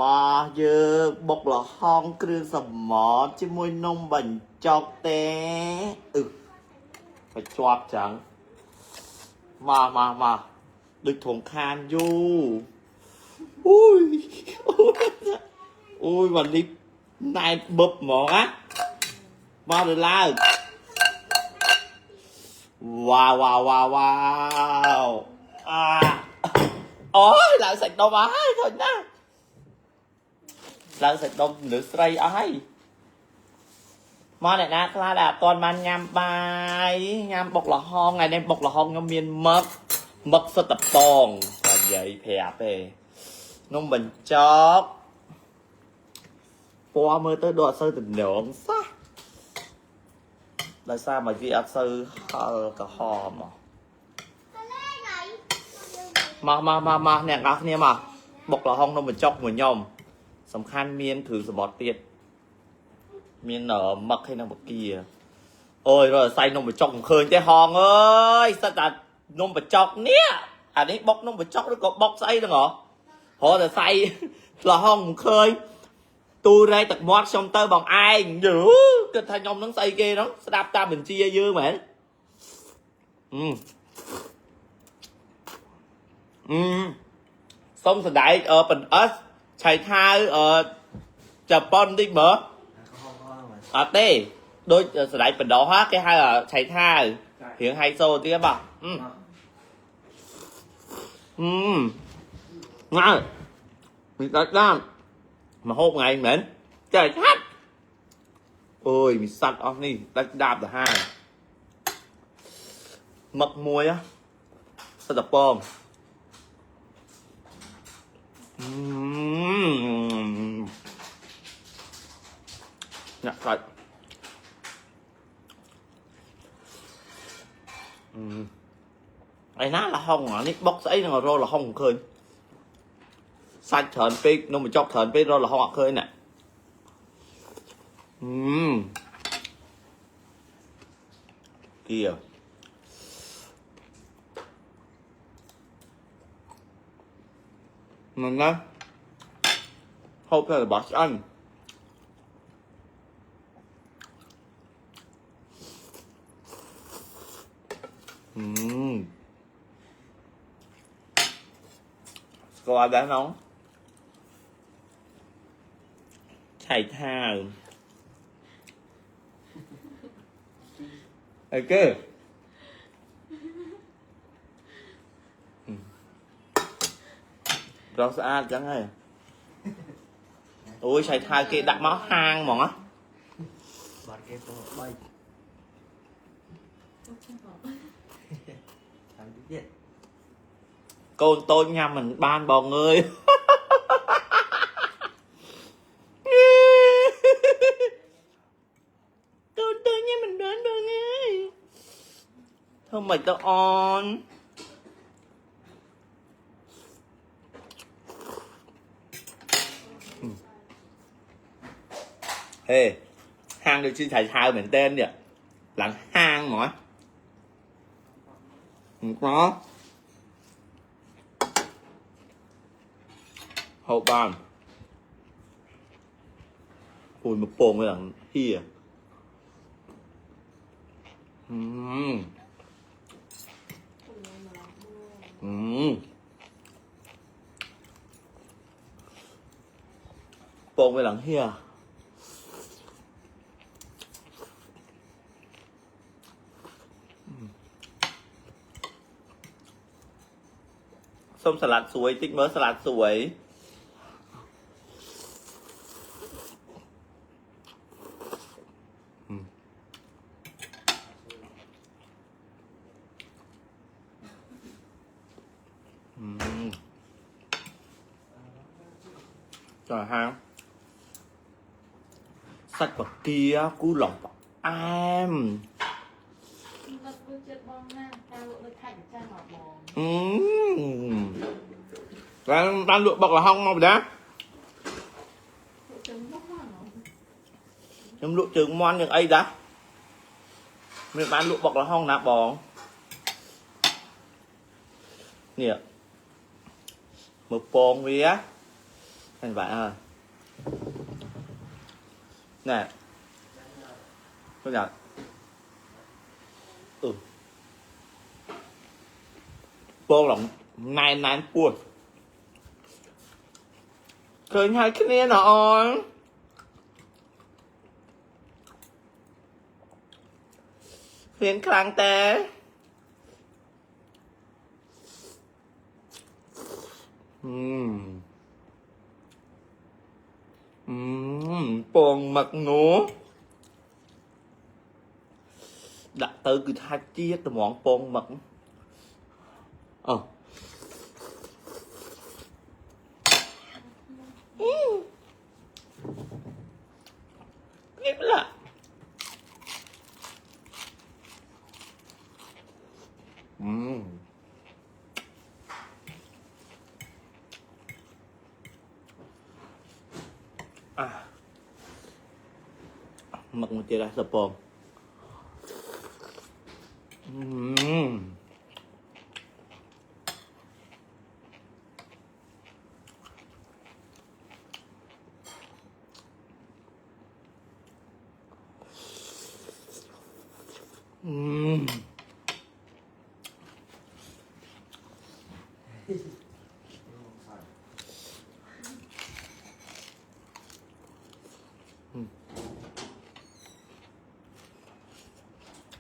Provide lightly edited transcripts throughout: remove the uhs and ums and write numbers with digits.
មកយើងបុកលហុងគ្រឿងសមុទ្រជាមួយនំបញ្ចុកទេអឹបញ្ជាប់ចឹងមកមកមកដូចធំខានយូរអូយអូយวันនេះណែនបឹបហ្មងណាមកទៅឡើងវ៉ាវវ៉ាវ៉ាវ៉ាវអាអូយឡើងសាច់ដុំអស់ហើយធុញណាស់ឡើងសាច់ដុំមនុស្សស្រីអស់ហើយមកអ្នកណាខ្លះដែលអត់ទាន់បានញ៉ាំបាយញ៉ាំបុកល្ហុងថ្ងៃនេះបុកល្ហុងខ្ញុំមានមឹកមឹកសិតតពងបាទនិយាយប្រាប់ទេនំបញ្ចុកពណ៌មើលទៅដូចអត់សូវតំណងសោះដោយសារមកវាអត់សូវហល់ក្រហមហ៎ មកមកមកមកអ្នកនរគ្នាមកបុកល្ហុងនំបញ្ចុកមួយខ្ញុំសំខាន់មានគ្រឿងសមុទ្រទៀតមានមឹកហើយនិងបកាអូយរកសៃនំបញ្ចុកមិនឃើញទេហងអើយសិតតែនំបញ្ចុកនេះអានេះបុកនំបញ្ចុកឬក៏បុកស្អីហ្នឹងហ៎រកតែសៃល្ហុងមិនឃើញទូរែកទឹកមាត់ខ្ញុំទៅបងឯងយូគិតថាខ្ញុំហ្នឹងស្អីគេហ្នឹងស្ដាប់តាមបញ្ជាយើងមែនអឺ អឺសុំសណ្ដែកអឺប៉ិនអឹសឆៃថាវអឺជប៉ុនតិចមើលអត់ទេដូចសណ្ដែកបណ្ដោះហ่ะគេហៅឆៃថាវរៀងហៃសូទៀតបាទអឺអឺង៉ាមានដាច់ដាមមកហូបថ្ងៃមែនចេះឆាត់អូយមានសัตว์អស់នេះដាច់ដាបទៅហើយមឹកមួយសិតតពង ញាក់សាច់អឺឯណាលហុងអានេះបុកស្អីនឹងរលហុងមិនឃើញសាច់ច្រើនពេកនំបញ្ចុកច្រើនពេករលហុងអត់ឃើញណាអឺគៀមិនណាហូបតែរបស់ឆ្អិនអឺស្គាល់ដែរនងឆៃថាវអីគេ រកស្អាតចឹងហើយអូយឆៃថៅគេដាក់មកហាងហ្មងណា បាត់គេទៅបីតាមទៀត កូនតូចញ៉ាំមិនបានបងអើយកូនតូចញ៉ាំមិនបានបងអើយធ្វើមិនទៅអនហេហាងដូចជាឆៃថៅមែនតើនេះឡើងហាងហ្មងមិនក៏ហូបបានអូយមកពងឡើងហៀអឺអឺពងវាឡើងហៀសុំសាឡាត់ស្រួយតិចមើលសាឡាត់ស្រួយអឺចាហាងសាច់បាគាគូឡំផ្អែម នឹកដូចចិត្តបងណាតើលក់នៅខេត្តម្ចាស់មកបង អឺបានបានលក់បុកល្ហុងមកបណ្ដា លក់ជើងមកមក ខ្ញុំលក់ជើងមន់យ៉ាងអីតាមានបានលក់បុកល្ហុងណាបងនេះមើលពងវា អញបាក់ហើយណែទៅយ៉ាអឺពងឡងណែនណែនពោះឃើញហើយគ្នាណអូនឃ្លានខ្លាំងតែអឺមអឺមពងមឹកនោះដាក់ទៅគឺថាជាតិត្មងពងមឹកអូនេះឡាអឺមអាមឹកមួយទៀតដែរសពងអឺមអឺម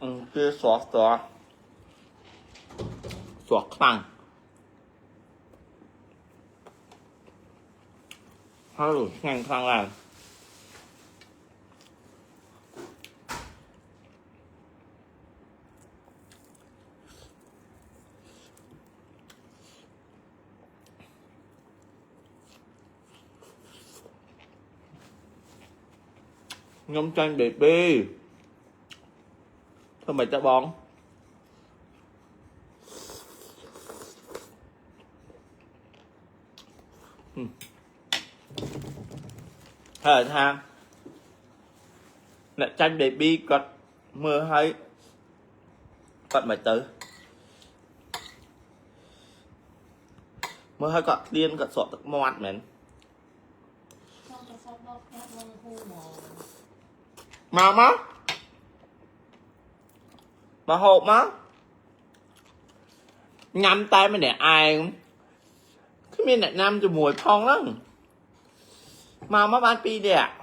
អឺគឺស្រស់ស្រស់ស្រស់ខ្លាំងហើយឆ្ងាញ់ខ្លាំងឡើងខ្ញុំចាញ់ baby ធ្វើម៉េចទៅបងហើយថាអ្នកចាញ់ baby គាត់មើលហើយគាត់មិនទៅមើលហើយគាត់ឃ្លានគាត់ស្រក់ទឹកមាត់មែន ចង់ទៅសបដល់ផ្ទះបងហ៊ូហ្មង មកមកមកហូបមកញ៉ាំតែម្នាក់ឯងគ្មានអ្នកញ៉ាំជាមួយផងហ្នឹងមកមកបានពីរនាក់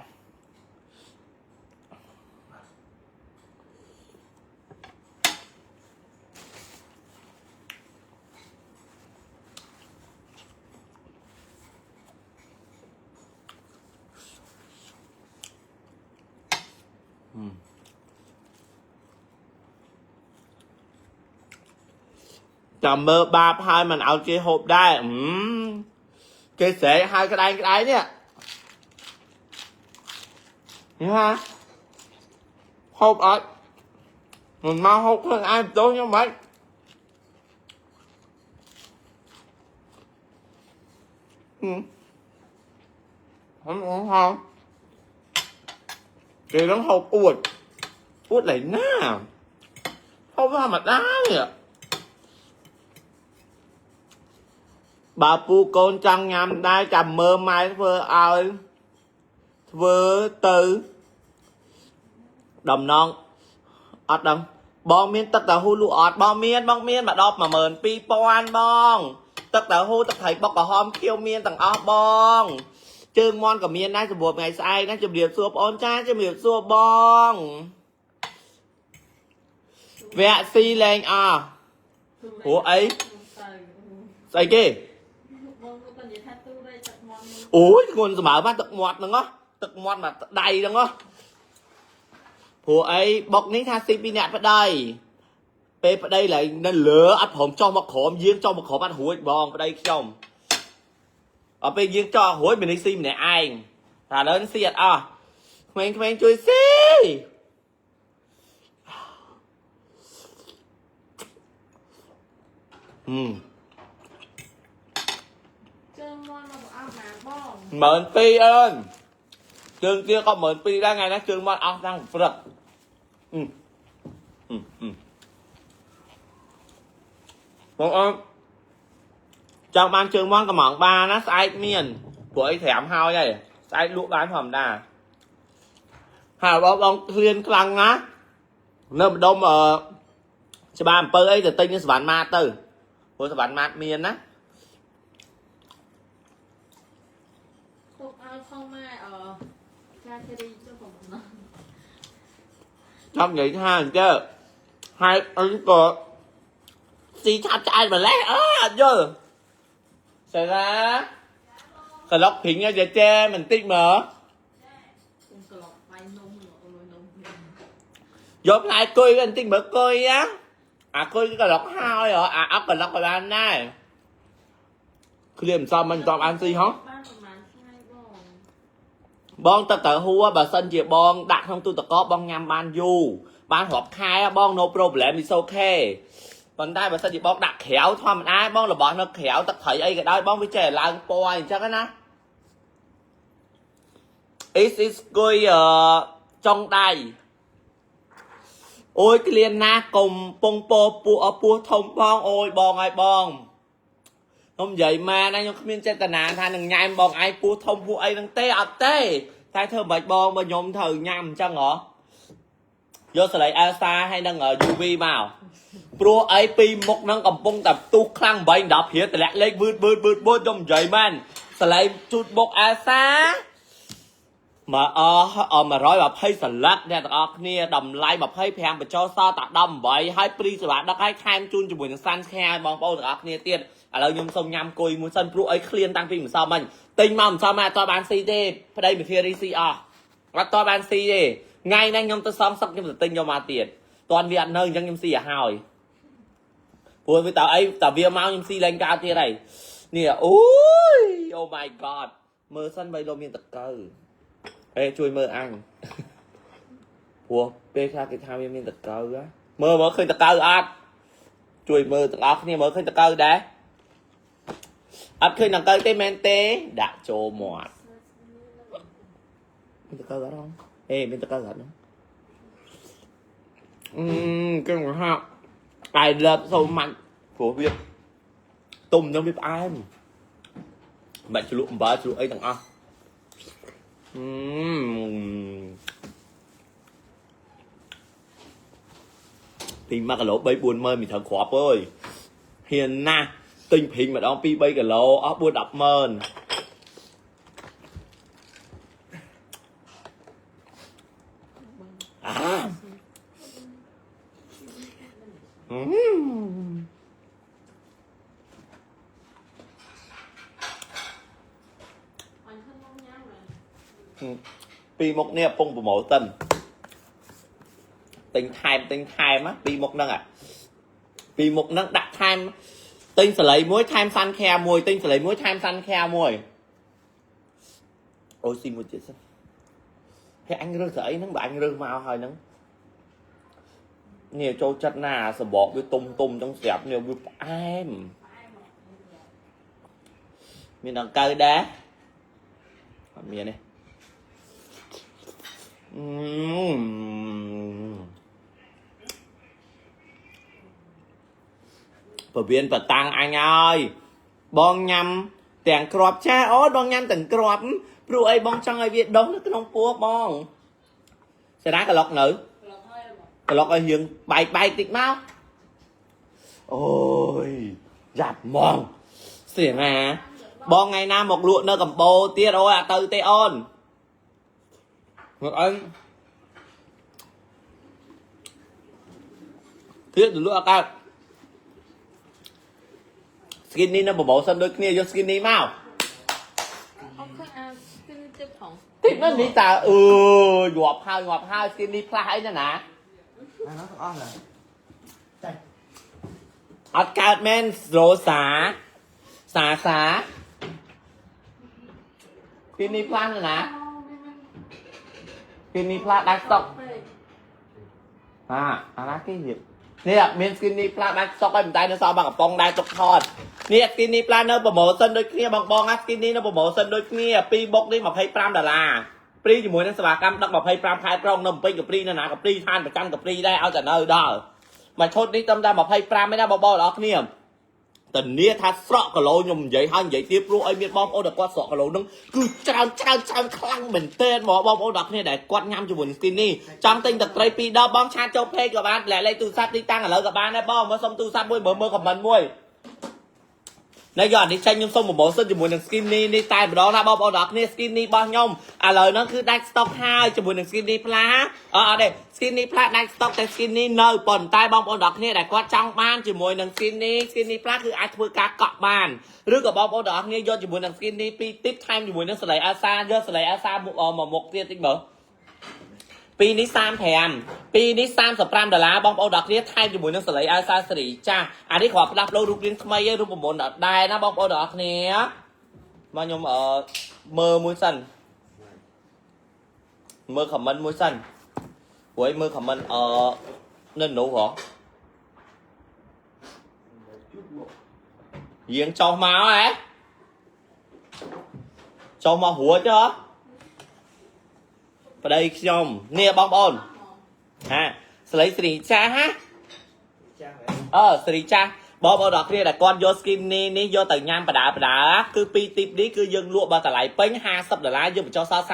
ចាំមើលបាបហើយមិនឲ្យគេហូបដែរអឺមគេស្រែកហើយក្តែងក្តែងនេះនេះហាហូបអត់មិនមកហូបខ្លួនឯងបន្ទោសខ្ញុំមិនហឹមហឹមហឹមគេនឹងហូបអួតអួតไหนណាហូបធម្មតានេះ បើពូកូនចង់ញ៉ាំដែរចាំមើលម៉ែធ្វើឲ្យធ្វើទៅដំណងអត់ដឹងបងមានទឹកតៅហ៊ូលក់អត់បងមានបងមានមកដល់12000បង ទឹកតៅហ៊ូទឹកត្រីបុកក្រហមខៀវមានទាំងអស់បង ជើងមន់ក៏មានដែរសម្រាប់ថ្ងៃស្អែកណាជំរាបសួរបងអូនចាជំរាបសួរបងវគ្គស៊ីលែងអស់ព្រោះអី ទៅ ស្អីគេ បងគាត់និយាយថាទូរេទឹកមាន់មួយ អូយធ្ងន់សម្បើបានទឹកមាត់ហ្នឹងហ៎ទឹកមាត់មកដៃហ្នឹងហ៎ព្រោះអីបុកនេះថាស៊ីពីអ្នកប្តីពេលប្តីឡើងនៅលើអត់ព្រមចុះមកក្រោមយាងចុះមកក្រោមអត់រួចបងប្តីខ្ញុំអត់ពេលយាងចុះអត់រួចមាននេះស៊ីម្នាក់ឯងតែឥឡូវនេះស៊ីអត់អស់ក្មេងៗជួយស៊ីហឹម ជើងមាន់មកប្រអប់ណាបង 12,000អូនជើងទាក៏12,000ដែរថ្ងៃនេះជើងមាត់អស់តាំងព្រឹកអឺអឺអឺបងអូនចង់បានជើងមាន់កំងបានណាស្អែកមាន ព្រោះអីត្រាំហើយហើយស្អែកលក់បានធម្មតាហើយបងបងឃ្លានខ្លាំងណាស់នៅម្ដុំអឺច្បារអំពៅអីទៅទិញនៅសវណ្ណម៉ាតទៅព្រោះសវណ្ណម៉ាតមានណា ទុកឲ្យផងម៉ែអឺចាសេរីចុះបំណង ចង់និយាយថាអញ្ចឹងហេតុអីក៏ស៊ីឆាប់ឆ្អែតម្លេះអើអត់យល់សេរ៉ាក្លុកព្រីងឲ្យចេចេបន្តិចមើល គុំក្លុកបាយនំអូយនំ យកផ្លែគុយបន្តិចមើលគុយណាអាគុយគឺក្លុកហើយហ៎អាអត់ក្លុកក៏បានដែរឃ្លាមិនសមមិនតបអានស៊ីហ៎ បានប្រហែលថ្ងៃបង បងទៅទៅហួរបើសិនជាបងដាក់ក្នុងទូទឹកកកបងញ៉ាំបានយូរបានរាប់ខែបង no problem, it's okay. ប៉ុន្តែបើសិនជាបងដាក់ក្រៅធម្មតាបងរបស់នៅក្រៅទឹកត្រីអីក៏ដោយបងវាចេះឡើងពណ៌អញ្ចឹងណា Is is គុយអឺចុងដៃអូយក្លៀនណាស់កុំពងពោពោះអពោះធំបងអូយបងឲ្យបងខ្ញុំនិយាយមែនណាខ្ញុំគ្មានចេតនាថានឹងញ៉ែមបងឯងពោះធំពោះអីហ្នឹងទេអត់ទេតែធ្វើមិនបាច់បងបើខ្ញុំត្រូវញ៉ាំអញ្ចឹងហ៎យកសលៃអែលសាហើយនឹង UV មកព្រោះអីពីមុខហ្នឹងកំពុងតែផ្ទុះខ្លាំង8 10ព្រាតម្លាក់លេខវឺតវឺតវឺតវឺតខ្ញុំនិយាយមែនសលៃជូតមុខអែលសាមកអ120សន្លឹកអ្នកទាំងអស់គ្នាតម្លៃ25បញ្ចូលសល់តែ18ហើយព្រីសេវាដឹកឲ្យថែមជូនជាមួយនឹងសាន់ខែបងប្អូនទាំងអស់គ្នាទៀតឥឡូវខ្ញុំសូមញ៉ាំគុយមួយសិនព្រោះអីឃ្លានតាំងពីម្សិលមិញទិញមកម្សិលមិញអត់តបានស៊ីទេប្តីមិធារីស៊ីអស់អត់តបានស៊ីទេថ្ងៃនេះខ្ញុំទៅសងសឹកខ្ញុំទៅទិញយកមកទៀតតន់វាអត់នៅអញ្ចឹងខ្ញុំស៊ីឲ្យហើយព្រោះវាតើអីតើវាមកខ្ញុំស៊ីលែងកើតទៀតហើយនេះអូយ Oh my god មើលសិនបីលោកមានតកៅអេជួយមើលអញព្រោះពេលខ្លះគេថាវាមានតកៅហ៎មើលមើលឃើញតកៅអត់ជួយមើលទាំងអស់គ្នាមើលឃើញតកៅដែរអត់ឃើញតកៅទេមែនទេដាក់ចូលមាត់មានតកៅអត់ហងអេមានតកៅអត់ហ្នឹងអឺកឹងហាក់ I love so much ព្រោះវាទុំនឹងវាផ្អែមមិនជ្លក់អំបិលជ្លក់អីទាំងអស់អឺទិញ1គីឡូ3 4ម៉ឺនមិនត្រូវគ្រាប់អើយហ៊ានណាស់ទិញព្រីងម្ដង2 3គីឡូអស់4 10ម៉ឺនអាអឺ អញធ្វើនំញ៉ាំមែន ពីមុខនេះពងប្រម៉ូសិនទិញថែមទិញថែមណាពីមុខហ្នឹងអាពីមុខហ្នឹងដាក់ថែមទិញសលៃមួយថែមសាន់ខែមួយទិញសលៃមួយថែមសាន់ខែមួយអូយស៊ីមួយទៀតសិនហើយអញរើសស្អីហ្នឹងបើអញរើសមកហើយហ្នឹងនេះចូលចិត្តណាសបកវាទុំទុំចឹងស្រាប់នេះវាផ្អែម ផ្អែម មានដង្កូវដែរអត់មានទេអឺពវៀនបតាំងអញហើយបងញ៉ាំទាំងក្របចាអូនបងញ៉ាំទាំងក្របព្រោះអីបងចង់ឲ្យវាដុះនៅក្នុងពោះបងសេរ៉ាក្លុកនៅ ក្លុកហើយបង ក្លុកឲ្យរៀងបែកបែកតិចមកអូយយ៉ាប់ហ្មងសេរ៉ាបងថ្ងៃណាមកលក់នៅកម្ពុជាទៀតអូយអត់ទៅទេអូនមកអញទៀតទៅលក់អត់កើត skin នេះនៅ promotion ដូចគ្នាយក skin នេះមក អត់ឃើញអាគឺទឹកផង តិចនោះនេះតើអើយងាប់ហើយងាប់ហើយ skin នេះផ្លាស់អីណាណា អានោះទាំងអស់ឡើយចាច់ អត់កើតមែនរោសាសាសា skin នេះផ្លាស់ណាណា skin នេះផ្លាស់ដាច់ស្តុកអាអាណាគេរៀបនេះអត់មាន skin នេះផ្លាស់ដាច់ស្តុកហើយមិនតែនៅសល់បាងកំប៉ុងដែរទុកថតនេះ skin នេះផ្លាស់នៅ promotion ដូចគ្នាបងបងណា skin នេះនៅ promotion ដូចគ្នាពីរបុកនេះ25ដុល្លារព្រីជាមួយនឹងសេវាកម្មដឹក25ខែក្រុងនៅភ្នំពេញកាព្រីនៅណាកាព្រីឋានប្រចាំកាព្រីដែរឲ្យតែនៅដល់មួយឈុតនេះត្រឹមតែ25ឯណាបងប្អូនអរគ្នា ធានាថាស្រក់គីឡូខ្ញុំនិយាយហើយនិយាយទៀតព្រោះឲ្យមានបងប្អូនដែលគាត់ស្រក់គីឡូហ្នឹងគឺច្រើនច្រើនច្រើនខ្លាំងមែនទែនហ្មងបងប្អូនដល់គ្នាដែលគាត់ញ៉ាំជាមួយនឹង skin នេះចង់ទិញទឹកត្រី2ដបបង chat ចូល page ក៏បានលេខទូរស័ព្ទទីតាំងឥឡូវក៏បានដែរបងមើលសុំទូរស័ព្ទមួយមើលមើល comment មួយនេះយកអានេះចេញខ្ញុំសុំ promotion ជាមួយនឹង skin នេះនេះតែម្ដងណាបងប្អូនដល់គ្នា skin នេះរបស់ខ្ញុំឥឡូវហ្នឹងគឺដាច់ stock ហើយជាមួយនឹង skin នេះផ្លាអត់អត់ទេ skin នេះផ្លាដាច់ stock តែ skin នេះនៅប៉ុន្តែបងប្អូនដល់គ្នាដែលគាត់ចង់បានជាមួយនឹង skin នេះ skin នេះផ្លាគឺអាចធ្វើការកក់បានឬក៏បងប្អូនដល់គ្នាយកជាមួយនឹង skin នេះពីរទីបថែមជាមួយនឹងសលៃអាសាយកសលៃអាសាមកមកមុខទៀតតិចមើលពីរនេះ35ពីរនេះ35ដុល្លារបងប្អូនដល់គ្នាថែមជាមួយនឹងសលៃអាសាសេរីចាស់អានេះគ្រាន់ផ្លាស់ប្ដូររូបរាងថ្មីឯងរូបមន្តអត់ដែរណាបងប្អូនដល់គ្នាមកខ្ញុំអឺមើលមួយសិនមើល comment មួយសិនព្រោះឯងមើល comment អឺនៅនោះហ៎យាងចុះមកហ៎ចុះមករួចហ៎ប្តីខ្ញុំនេះបងប្អូនហាស្លីស្រីចាស់ហា ចាស់ អឺស្រីចាស់បងប្អូនដល់គ្នាដែលគាត់យក skin នេះនេះយកទៅញ៉ាំបដាបដាគឺពីរទីបនេះគឺយើងលក់បើតម្លៃពេញ50ដុល្លារយើងបញ្ចុះសល់35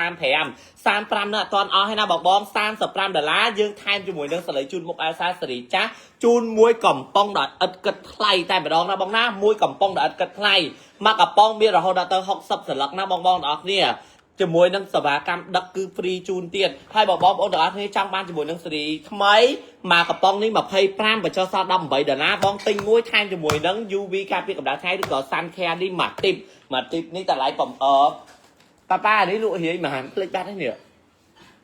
35នៅអត់ទាន់អស់ទេណាបងបង35ដុល្លារយើងថែមជាមួយនឹងសលៃជូនមុខអែសាសេរីចាស់ជូនមួយកំប៉ុងដោយឥតគិតថ្លៃតែម្ដងណាបងណាមួយកំប៉ុងដោយឥតគិតថ្លៃមួយកំប៉ុងមានរហូតដល់ទៅ60សន្លឹកណាបងបងទាំងអស់គ្នាជាមួយនឹងសេវាកម្មដឹកគឺ free ជូនទៀតហើយបើបងប្អូនទាំងអស់គ្នាចង់បានជាមួយនឹងសេរីថ្មីមកកំប៉ុងនេះ25បញ្ចុះសល់18ដុល្លារបងទិញមួយថែមជាមួយនឹង UV ការពារកម្ដៅថ្ងៃឬក៏ Sun Care នេះមួយទីបមួយទីបនេះតម្លៃបំអប៉ាប៉ានេះលក់រាយមហាភ្លេចបាត់ហើយនេះ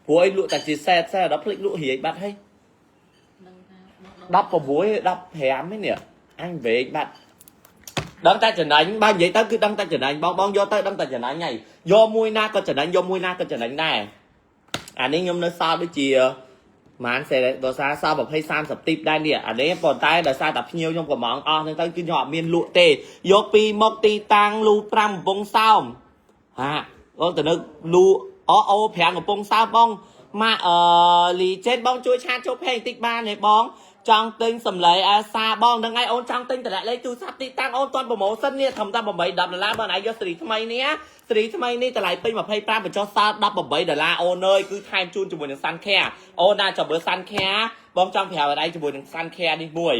ព្រោះអីលក់តែជាសេតសេតដល់ភ្លេចលក់រាយបាត់ហើយ នឹងថា 16 15ឯនេះអញវែកបាត់ដឹងតែចំណេញបើនិយាយទៅគឺដឹងតែចំណេញបងបងយកទៅដឹងតែចំណេញហើយយកមួយណាក៏ចំណេញយកមួយណាក៏ចំណេញដែរអានេះខ្ញុំនៅសល់ដូចជាប្រហែលសេដោយសារសល់20 30ទីបដែរនេះអានេះប៉ុន្តែដោយសារតែភ្ញៀវខ្ញុំកំងអស់ហ្នឹងទៅគឺខ្ញុំអត់មានលក់ទេយកពីមកទីតាំងលូ5កំពង់សោមហាអូទៅនៅលូអូអូ5កំពង់សោមបងម៉ាក់អឺលីចេតបងជួយ chat ចូល page បន្តិចបានទេបង ចង់ទិញសំឡីអែសាបងហ្នឹងហើយអូនចង់ទិញតម្លាក់លេខទូរស័ព្ទទីតាំងអូនទាន់ promotion នេះត្រឹមតែ8 10ដុល្លារបងឯងយកសេរីថ្មីនេះសេរីថ្មីនេះតម្លៃពេញ25បញ្ចុះសល់18ដុល្លារអូនអើយគឺថែមជូនជាមួយនឹង Sun Care អូនណាចាំមើល Sun Care បងចង់ប្រាប់ឲ្យឯងជាមួយនឹង Sun Care នេះមួយ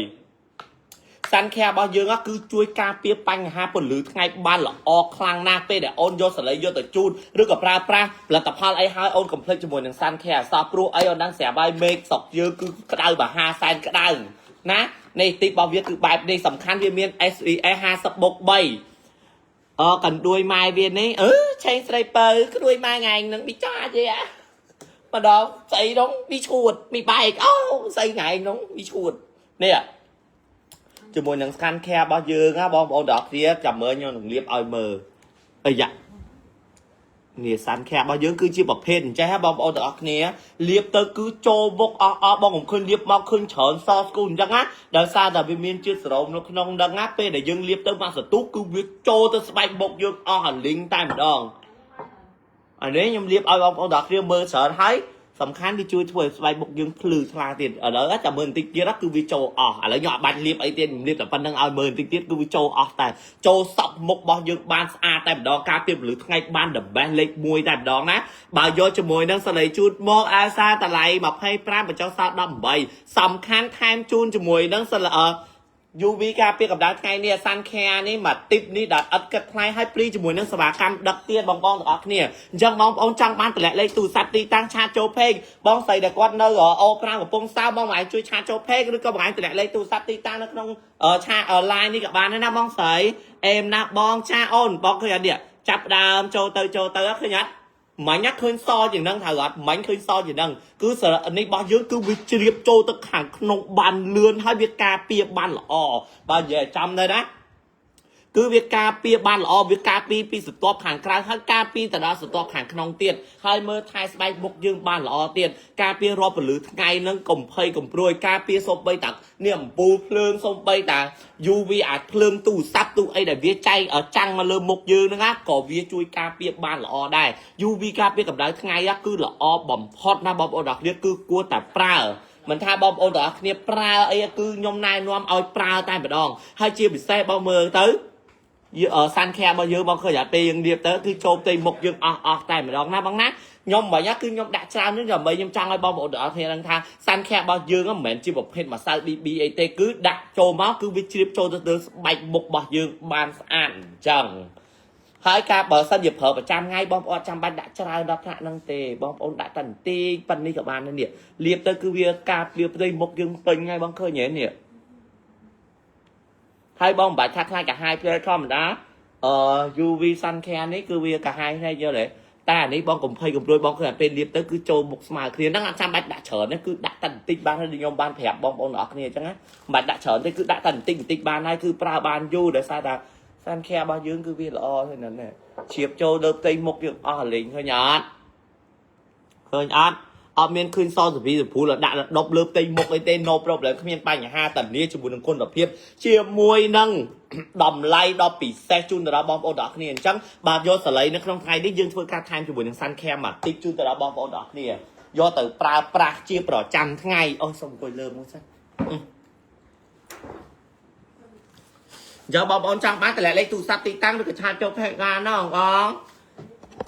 Sun Care របស់យើងគឺជួយការពារបញ្ហាពន្លឺថ្ងៃបានល្អខ្លាំងណាស់ពេលដែលអូនយកសលៃយកទៅជូតឬក៏ប្រើប្រាស់ផលិតផលអីហើយអូនកុំភ្លេចជាមួយនឹង Sun Care សោះព្រោះអីអូនដឹងស្រាប់ហើយមេឃស្រុកយើងគឺក្តៅបាហាសែនក្តៅណានេះទីរបស់វាគឺបែបនេះសំខាន់វាមាន SPF 50បូក3អកណ្ដួយម៉ែវានេះអឺឆេងស្រីពៅក្ដួយម៉ែថ្ងៃហ្នឹងប៊ីចាទេអាម្ដងស្អីនោះមីឈួតមីបែកអូស្អីថ្ងៃនោះមីឈួតនេះជាមួយនឹង scan care របស់យើងណាបងប្អូនទាំងអស់គ្នាចាំមើលខ្ញុំនឹងលាបឲ្យមើលអាយ៉ានេះ sun care របស់យើងគឺជាប្រភេទអញ្ចេះហ៎បងប្អូនទាំងអស់គ្នាលាបទៅគឺចូលមុខអស់អស់បងកុំឃើញលាបមកឃើញច្រើនសស្គូអញ្ចឹងណាដោយសារតែវាមានជាតិសេរ៉ូមនៅក្នុងហ្នឹងណាពេលដែលយើងលាបទៅមកសន្ទុះគឺវាចូលទៅស្បែកមុខយើងអស់អាលីងតែម្ដងអានេះខ្ញុំលាបឲ្យបងប្អូនទាំងអស់គ្នាមើលច្រើនហើយសំខាន់វាជួយធ្វើឲ្យស្បែកមុខយើងភ្លឺថ្លាទៀតឥឡូវចាំមើលបន្តិចទៀតគឺវាចូលអស់ឥឡូវខ្ញុំអត់បាច់លាបអីទៀតខ្ញុំលាបតែប៉ុណ្្នឹងឲ្យមើលបន្តិចទៀតគឺវាចូលអស់តែចូលសក់មុខរបស់យើងបានស្អាតតែម្ដងការពារពន្លឺថ្ងៃបាន the best លេខ1តែម្ដងណាបើយកជាមួយនឹងសលៃជូតមកអាសាតម្លៃ25បញ្ចុះសល់18សំខាន់ថែមជូនជាមួយនឹងសលអឺ UV ការពារកម្ដៅថ្ងៃនេះ Sun Care នេះមួយទីបនេះដល់ឥតគិតថ្លៃឲ្យព្រីជាមួយនឹងសេវាកម្មដឹកទៀតបងបងទាំងអស់គ្នាអញ្ចឹងបងប្អូនចង់បានតម្លាក់លេខទូរស័ព្ទទីតាំង chat ចូល page បងស្រីដែលគាត់នៅអូ5កំពង់សោមបងឯងជួយ chat ចូល page ឬក៏បងឯងតម្លាក់លេខទូរស័ព្ទទីតាំងនៅក្នុង chat line នេះក៏បានដែរណាបងស្រីអេមណាបងចាអូនបងឃើញអត់នេះចាប់ដើមចូលទៅចូលទៅឃើញអត់មិញឃើញសជាងហ្នឹងត្រូវអត់មិញឃើញសជាងហ្នឹងគឺសារនេះរបស់យើងគឺវាជ្រាបចូលទៅខាងក្នុងបានលឿនហើយវាការពារបានល្អបើនិយាយឲ្យចំទៅណា គឺវាការពារបានល្អវាការពារពីស្រទាប់ខាងក្រៅហើយការពារទៅដល់ស្រទាប់ខាងក្នុងទៀតហើយមើលថែស្បែកមុខយើងបានល្អទៀតការពាររាល់ពន្លឺថ្ងៃហ្នឹងកុំភ័យកុំព្រួយការពារសូម្បីតានេះអំពូលភ្លើងសូម្បីតា UV អាចភ្លើងទូរស័ព្ទទូអីដែលវាចែកចាំងមកលើមុខយើងហ្នឹងណាក៏វាជួយការពារបានល្អដែរ UV ការពារកម្ដៅថ្ងៃគឺល្អបំផុតណាបងប្អូនទាំងគ្នាគឺគួរតែប្រើ មិនថាបងប្អូនទាំងអស់គ្នាប្រើអីគឺខ្ញុំណែនាំឲ្យប្រើតែម្ដងហើយជាពិសេសបងមើលទៅ យើង sun care របស់យើងបងឃើញអាពេលយើងលាបទៅគឺចូលផ្ទៃមុខយើងអស់អស់តែម្ដងណាបងណាខ្ញុំមិនណាគឺខ្ញុំដាក់ច្រើននេះដើម្បីខ្ញុំចង់ឲ្យបងប្អូនទាំងអស់គ្នាដឹងថា sun care របស់យើងមិនមែនជាប្រភេទម្សៅ BB អីទេគឺដាក់ចូលមកគឺវាជ្រាបចូលទៅលើស្បែកមុខរបស់យើងបានស្អាតអញ្ចឹងហើយការបើសិនជាប្រើប្រចាំថ្ងៃបងប្អូនចាំបាច់ដាក់ច្រើនដល់ថ្នាក់ហ្នឹងទេបងប្អូនដាក់តែបន្តិចប៉ុណ្នេះក៏បានដែរនេះលាបទៅគឺវាការពារផ្ទៃមុខយើងពេញហើយបងឃើញទេនេះហើយបងមិនបាច់ថាខ្លាចកាហាយភ្នែកធម្មតាអឺ UV sun care នេះគឺវាកាហាយភ្នែកយល់ទេតែអានេះបងកំភៃកំព្រួយបងឃើញអាពេលលាបទៅគឺចូលមុខស្មើគ្នាហ្នឹងអត់ចាំបាច់ដាក់ច្រើនទេគឺដាក់តែបន្តិចបានហើយខ្ញុំបានប្រាប់បងប្អូនទាំងអស់គ្នាអញ្ចឹងណាមិនបាច់ដាក់ច្រើនទេគឺដាក់តែបន្តិចបន្តិចបានហើយគឺប្រើបានយូរដោយសារតែ sun care របស់យើងគឺវាល្អហ្នឹងណាជ្រាបចូលលើផ្ទៃមុខយើងអស់លេងឃើញអត់ឃើញអត់អត់មានឃើញសសវីសព្រួលដាក់ដប់លើផ្ទៃមុខអីទេ no problem គ្មានបញ្ហាតានីជាមួយនឹងគុណភាពជាមួយនឹង តម្លៃដ៏ពិសេសជូនទៅដល់បងប្អូនទាំងអស់គ្នាអញ្ចឹងបាទយកសលៃនៅក្នុងថ្ងៃនេះយើងធ្វើការថែមជាមួយនឹង Sun Care មកតិចជូនទៅដល់បងប្អូនទាំងអស់គ្នាយកទៅប្រើប្រាស់ជាប្រចាំថ្ងៃអូសុំអង្គុយលើមួយសិនយកបងប្អូនចង់បានតម្លាក់លេខទូរស័ព្ទទីតាំងឬក៏ chat ចូល page បានណាបង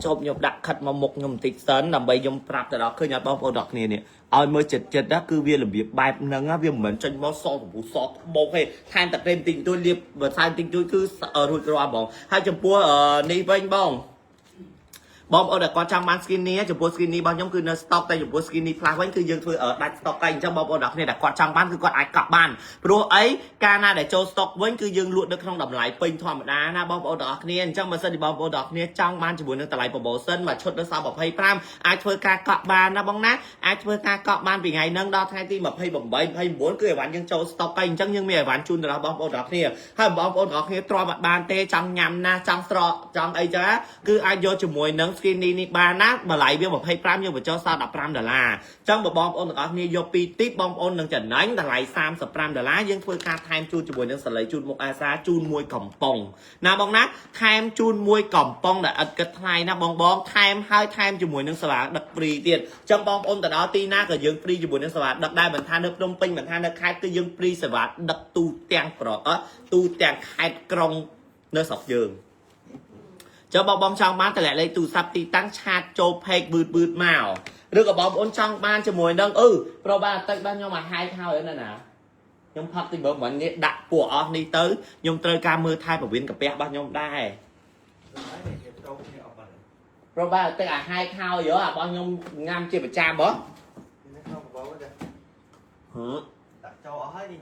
ជប់ខ្ញុំដាក់ខិតមកមុខខ្ញុំបន្តិចសិនដើម្បីខ្ញុំប្រាប់ទៅដល់ឃើញអត់បងប្អូនទាំងគ្នានេះឲ្យមើលចិត្តចិត្តណាគឺវារបៀបបែបហ្នឹងវាមិនមែនចេញមកសកំពូសក្បោកទេថែមតែក្រេមតិចបន្តួចលាបបន្ថែមតិចបន្តួចគឺរួចរាល់ហ្មងហើយចំពោះនេះវិញបងបងប្អូនដែលគាត់ចង់បាន skinny ចំពោះ skinny របស់ខ្ញុំគឺនៅ stock តែចំពោះ skinny plus វិញគឺយើងធ្វើដាច់ stock ហើយអញ្ចឹងបងប្អូនទាំងគ្នាដែលគាត់ចង់បានគឺគាត់អាចកក់បានព្រោះអីកាលណាដែលចូល stock វិញគឺយើងលក់នៅក្នុងតម្លៃពេញធម្មតាណាបងប្អូនទាំងអស់គ្នាអញ្ចឹងបើសិនជាបងប្អូនទាំងអស់គ្នាចង់បានជាមួយនឹងតម្លៃ promotion មួយឈុតនៅសល់25អាចធ្វើការកក់បានណាបងណាអាចធ្វើការកក់បានពីថ្ងៃហ្នឹងដល់ថ្ងៃទី28 29គឺអីវ៉ាន់យើងចូល stock ហើយអញ្ចឹងយើងមានអីវ៉ាន់ជូនទៅដល់បងប្អូនទាំងអស់គ្នាហើយបងប្អូនទាំងអស់គ្នាទ្រាំអត់បានទេចង់ញ៉ាំណាចង់ស្រកចង់អីចឹងគឺអាចយកជាមួយនឹង skinny នេះបានណាតម្លៃវា25យើងបញ្ចុះសល់15ដុល្លារអញ្ចឹងបើបងប្អូនទាំងអស់គ្នាយកពីរទីបបងប្អូននឹងចំណេញតម្លៃ35ដុល្លារយើងធ្វើការថែមជូនជាមួយនឹងសលៃជូនមុខអាសាជូនមួយកំប៉ុងណាបងណាថែមជូនមួយកំប៉ុងដែលឥតគិតថ្លៃណាបងបងថែមហើយថែមជាមួយនឹងសេវាដឹក free ទៀតអញ្ចឹងបងប្អូនទៅដល់ទីណាក៏យើង free ជាមួយនឹងសេវាដឹកដែរមិនថានៅភ្នំពេញមិនថានៅខេត្តគឺយើង free សេវាដឹកទូទាំងប្រអទូទាំងខេត្តក្រុងនៅស្រុកយើង ចុះបងបងចង់បានតម្លាក់លេខទូរស័ព្ទទីតាំង chat ចូល page បឺតបឺតមកឬក៏បងប្អូនចង់បានជាមួយនឹងអឺប្រូបាតិចបានខ្ញុំមកហែកហើយណាណាខ្ញុំផឹកតិចបើមិននេះដាក់ពួកអស់នេះទៅខ្ញុំត្រូវការមើលថែប្រវិនកាពះរបស់ខ្ញុំដែរ នេះចូលគ្នាអត់បាត់ ប្រូបាតិចអាហែកហើយយោអារបស់ខ្ញុំញ៉ាំជាប្រចាំហ៎ នេះក្នុងកបោដែរ ហឺ ដាក់ចូលអស់ហើយនេះ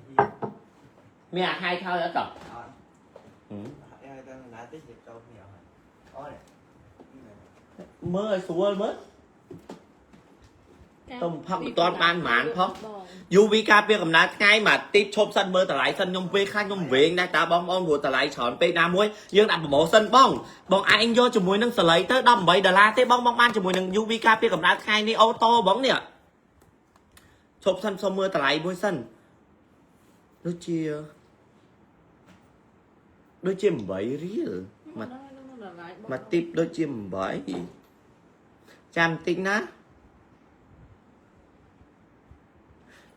មានអាហែកហើយអត់ត អត់ហើយតែណាតិចចូលគ្នាអស់ហើយអូនេះ មើលឲ្យស្រួលមើល ទុំផឹកមិនទាន់បានប៉ុន្មានផង UV ការពារកម្ដៅថ្ងៃមកទីបឈប់សិនមើលតម្លៃសិនខ្ញុំពេលខ្លះខ្ញុំវែងដែរតើបងប្អូនព្រោះតម្លៃច្រើនពេកណាមួយយើងដាក់ promotion បងបងឯងយកជាមួយនឹងសលៃទៅ18ដុល្លារទេបងបងបានជាមួយនឹង UV ការពារកម្ដៅថ្ងៃនេះauto បងនេះឈប់សិនសុំមើលតម្លៃមួយសិនដូចជាដូចជា8រៀលមកមកទីបដូចជា8ចាំតិចណា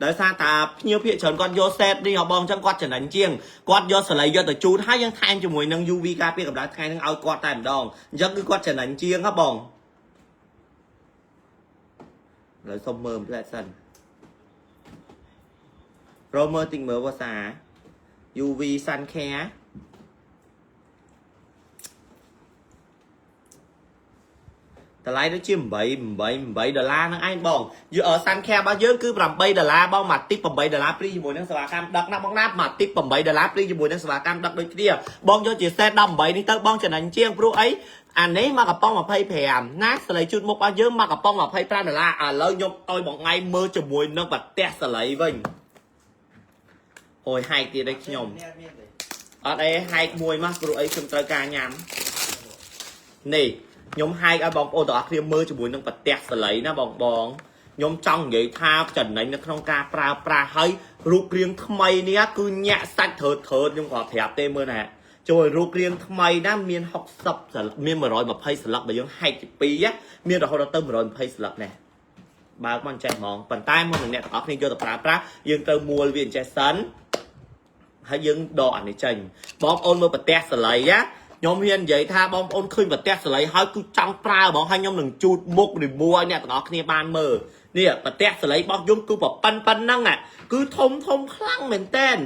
ដោយសារតាភ្ញៀវភាគច្រើនគាត់យក set នេះរបស់បងអញ្ចឹងគាត់ចំណេញជាងគាត់យកសលៃយកទៅជូតហើយយើងថែមជាមួយនឹង UV ការពារកម្ដៅថ្ងៃហ្នឹងឲ្យគាត់តែម្ដងអញ្ចឹងគឺគាត់ចំណេញជាងហ៎បងឥឡូវសុំមើលផ្លែសិនប្រូមើលតិចមើលភាសា UV Sun Care តម្លៃដូចជា8 8 8ដុល្លារហ្នឹងឯងបងយក Sun Care របស់យើងគឺ8ដុល្លារបងមួយទី8ដុល្លារ free ជាមួយនឹងសេវាកម្មដឹកណាបងណាមួយទី8ដុល្លារ free ជាមួយនឹងសេវាកម្មដឹកដូចគ្នាបងយកជា set 18នេះទៅបងចំណេញជាងព្រោះអីអានេះមកកំប៉ុង25ណាសលៃជូតមុខរបស់យើងមកកំប៉ុង25ដុល្លារឥឡូវខ្ញុំឲ្យបងឯងមើលជាមួយនឹងប្រទេសសលៃវិញអូយហែកទៀតឲ្យខ្ញុំ នេះមានទេ អត់អីហែកមួយមកព្រោះអីខ្ញុំត្រូវការញ៉ាំនេះខ្ញុំហែកឲ្យបងប្អូនទាំងអស់គ្នាមើលជាមួយនឹងប្រទេសសលៃណាបងបងខ្ញុំចង់និយាយថាចំណេញនៅក្នុងការប្រើប្រាស់ហើយរូបរាងថ្មីនេះគឺញាក់សាច់ត្រើតត្រើតខ្ញុំក៏ប្រាប់ទេមើលណាចូលរូបរាងថ្មីណាមាន60សន្លឹកមាន120សន្លឹកបើយើងហែកជា2ណាមានរហូតដល់ទៅ120សន្លឹកណែ បើកមកចេះហ្មងប៉ុន្តែមុននឹងអ្នកទាំងអស់គ្នាយកទៅប្រើប្រាស់យើងត្រូវមួលវាអញ្ចេះសិនហើយយើងដកអានេះចេញបងប្អូនមើលប្រទេសសលៃណាខ្ញុំហ៊ាននិយាយថាបងប្អូនឃើញប្រទេសសលៃហើយគឺចង់ប្រើហ្មងហើយខ្ញុំនឹងជូតមុខរីមួឲ្យអ្នកទាំងអស់គ្នាបានមើលនេះប្រទេសសលៃរបស់យើងគឺប្រប៉ិនប៉ុណ្ណឹងគឺធំធំខ្លាំងមែនតែន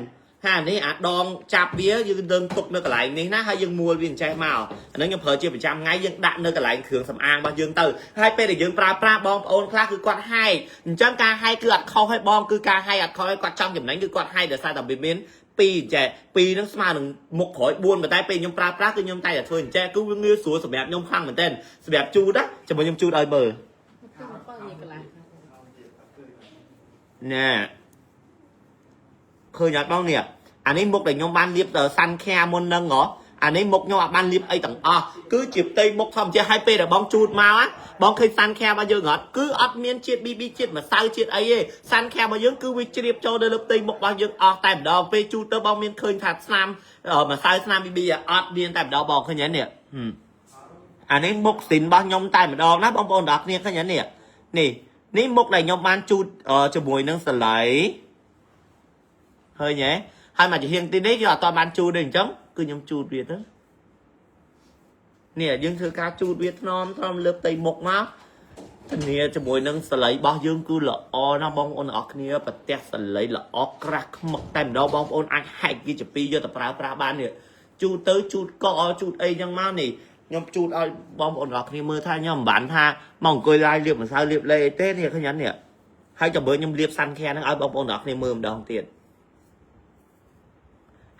ហានេះអាដងចាប់វាយើងនឹងទុកនៅកន្លែងនេះណាហើយយើងមួលវាអញ្ចេះមកអាហ្នឹងខ្ញុំប្រើជាប្រចាំថ្ងៃយើងដាក់នៅកន្លែងគ្រឿងសម្អាងរបស់យើងទៅហើយពេលដែលយើងប្រើប្រាស់បងប្អូនខ្លះគឺគាត់ហែកអញ្ចឹងការហែកគឺអត់ខុសឲ្យបងគឺការហែកអត់ខុសឲ្យគាត់ចង់ចំណេញគឺគាត់ហែកដោយសារតែវាមានពីរអញ្ចេះពីរហ្នឹងស្មើនឹងមុខក្រោយ4ប៉ុន្តែពេលខ្ញុំប្រើប្រាស់គឺខ្ញុំតែតែធ្វើអញ្ចេះគឺវាងាយស្រួលសម្រាប់ខ្ញុំខ្លាំងមែនទែនសម្រាប់ជូតណាចាំខ្ញុំជូតឲ្យមើល ទៅមកបើនិយាយកន្លះ ណែឃើញអត់បងនេះអានេះមុខដែលខ្ញុំបានលាប sun care មុនហ្នឹងហ៎អានេះមុខខ្ញុំអត់បានលាបអីទាំងអស់គឺជាផ្ទៃមុខធម្មជាតិហើយពេលដែលបងជូតមកបងឃើញ sun care របស់យើងអត់គឺអត់មានជាតិ BB ជាតិម្សៅជាតិអីទេ sun care របស់យើងគឺវាជ្រាបចូលទៅលើផ្ទៃមុខរបស់យើងអស់តែម្ដងពេលជូតទៅបងមានឃើញថាស្នាមម្សៅស្នាម BB អត់មានតែម្ដងបងឃើញទេនេះអានេះមុខស៊ីនរបស់ខ្ញុំតែម្ដងណាបងប្អូនទាំងអស់គ្នាឃើញទេនេះនេះនេះមុខដែលខ្ញុំបានជូតជាមួយនឹងសលៃឃើញទេហើយមកជាហៀងទីនេះគឺអត់តបានជូតទេអញ្ចឹងគឺខ្ញុំជូតវាទៅនេះយើងធ្វើការជូតវាថ្នមថ្នមលើផ្ទៃមុខមកធានាជាមួយនឹងសលៃរបស់យើងគឺល្អណាស់បងប្អូនទាំងអស់គ្នាប្រទេសសលៃល្អក្រាស់ខ្មឹកតែម្ដងបងប្អូនអាចហែកវាជាពីរយកទៅប្រើប្រាស់បាននេះជូតទៅជូតកជូតអីចឹងមកនេះខ្ញុំជូតឲ្យបងប្អូនទាំងអស់គ្នាមើលថាខ្ញុំមិនបានថាមកអង្គុយឡាយលាបម្សៅលាបលេអីទេនេះឃើញអត់នេះហើយចាំមើលខ្ញុំលាប sun care ហ្នឹងឲ្យបងប្អូនទាំងអស់គ្នាមើលម្ដងទៀត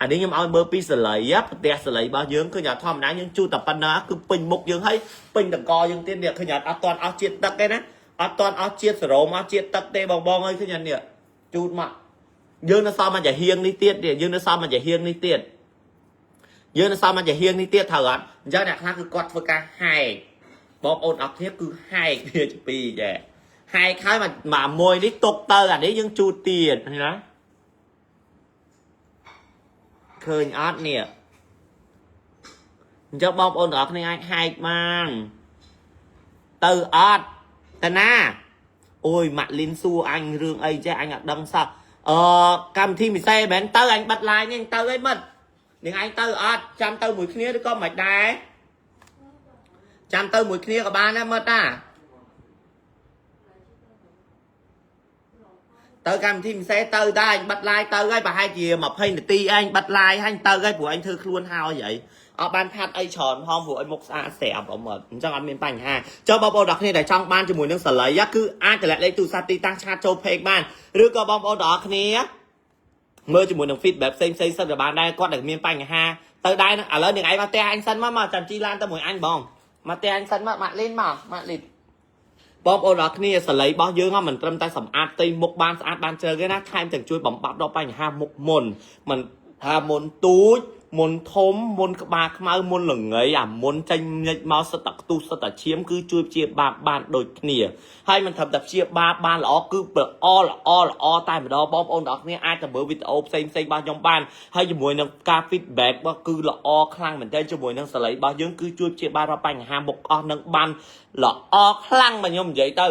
អានេះខ្ញុំឲ្យមើលពីសលៃប្រទេសសលៃរបស់យើងឃើញអត់ធម្មតាយើងជូតតែប៉ុណ្ណាគឺពេញមុខយើងហើយពេញតកយើងទៀតនេះឃើញអត់អត់តាន់អស់ជាតិទឹកទេណាអត់តាន់អស់ជាតិសរោមអស់ជាតិទឹកទេបងបងអើយឃើញអត់នេះជូតមកយើងនៅសល់មកចាហៀងនេះទៀតយើងនៅសល់មកចាហៀងនេះទៀតយើងនៅសល់មកចាហៀងនេះទៀតត្រូវអត់អញ្ចឹងអ្នកខ្លះគឺគាត់ធ្វើការហែកបងប្អូនអត់ធៀបគឺហែកវាជាពីរចាហែកហើយមកមួយនេះទុកទៅអានេះយើងជូតទៀតឃើញណាឃើញអត់នេះអញ្ចឹងបងប្អូនទាំងអស់គ្នាអាចហែកបានទៅអត់តាណាអូយម៉ាក់លីនសួរអញរឿងអីចេះអញអត់ដឹងសោះអឺកម្មវិធីពិសេសមិនមែនទៅអញបិទ line នេះទៅអីមិត្តនឹងឯងទៅអត់ចាំទៅមួយគ្នាឬក៏មិនដែរចាំទៅមួយគ្នាក៏បានដែរមិត្តតាទៅកម្មវិធីពិសេសទៅដែរអញបិទ line ទៅហើយប្រហែលជា20នាទីឯងបិទ line ហើយទៅហើយព្រោះអញធ្វើខ្លួនហើយអីអត់បានផាត់អីច្រើនផងព្រោះឲ្យមុខស្អាតស្រាប់អត់អញ្ចឹងអត់មានបញ្ហាចុះបងប្អូនទាំងគ្នាដែលចង់បានជាមួយនឹងសលៃគឺអាចតម្លាក់លេខទូរស័ព្ទទីតាំង chat ចូល page បានឬក៏បងប្អូនទាំងអស់គ្នាមើលជាមួយនឹង feedback ផ្សេងផ្សេងសិតក៏បានដែរគាត់ដែលមានបញ្ហាទៅដែរឥឡូវនឹងឯងមកផ្ទះអញសិនមកមកចាំជីឡានទៅមួយអញបងមកផ្ទះអញសិនមកម៉ាក់លីនមកម៉ាក់លីនបងប្អូនទាំងគ្នាសលៃរបស់យើងមិនត្រឹមតែសម្អាតផ្ទៃមុខបានស្អាតបានជ្រៅទេណាថែមទាំងជួយបំបត្តិដល់បញ្ហាមុខមុនមិនថាមុនទូចមុនធំមុនក្បាលខ្មៅមុនល្ងីអាមុនចេញញិចមកសិតតែខ្ទុះសិតតែឈាមគឺជួយព្យាបាលបានដូចគ្នាហើយមិនត្រឹមតែព្យាបាលបានល្អគឺល្អល្អល្អតែម្ដងបងប្អូនទាំងអស់គ្នាអាចទៅមើលវីដេអូផ្សេងផ្សេងរបស់ខ្ញុំបានហើយជាមួយនឹងការ feedback របស់គឺល្អខ្លាំងមែនទែនជាមួយនឹងសលៃរបស់យើងគឺជួយព្យាបាលរាល់បញ្ហាមុខអស់នឹងបានល្អខ្លាំងមកខ្ញុំនិយាយទៅ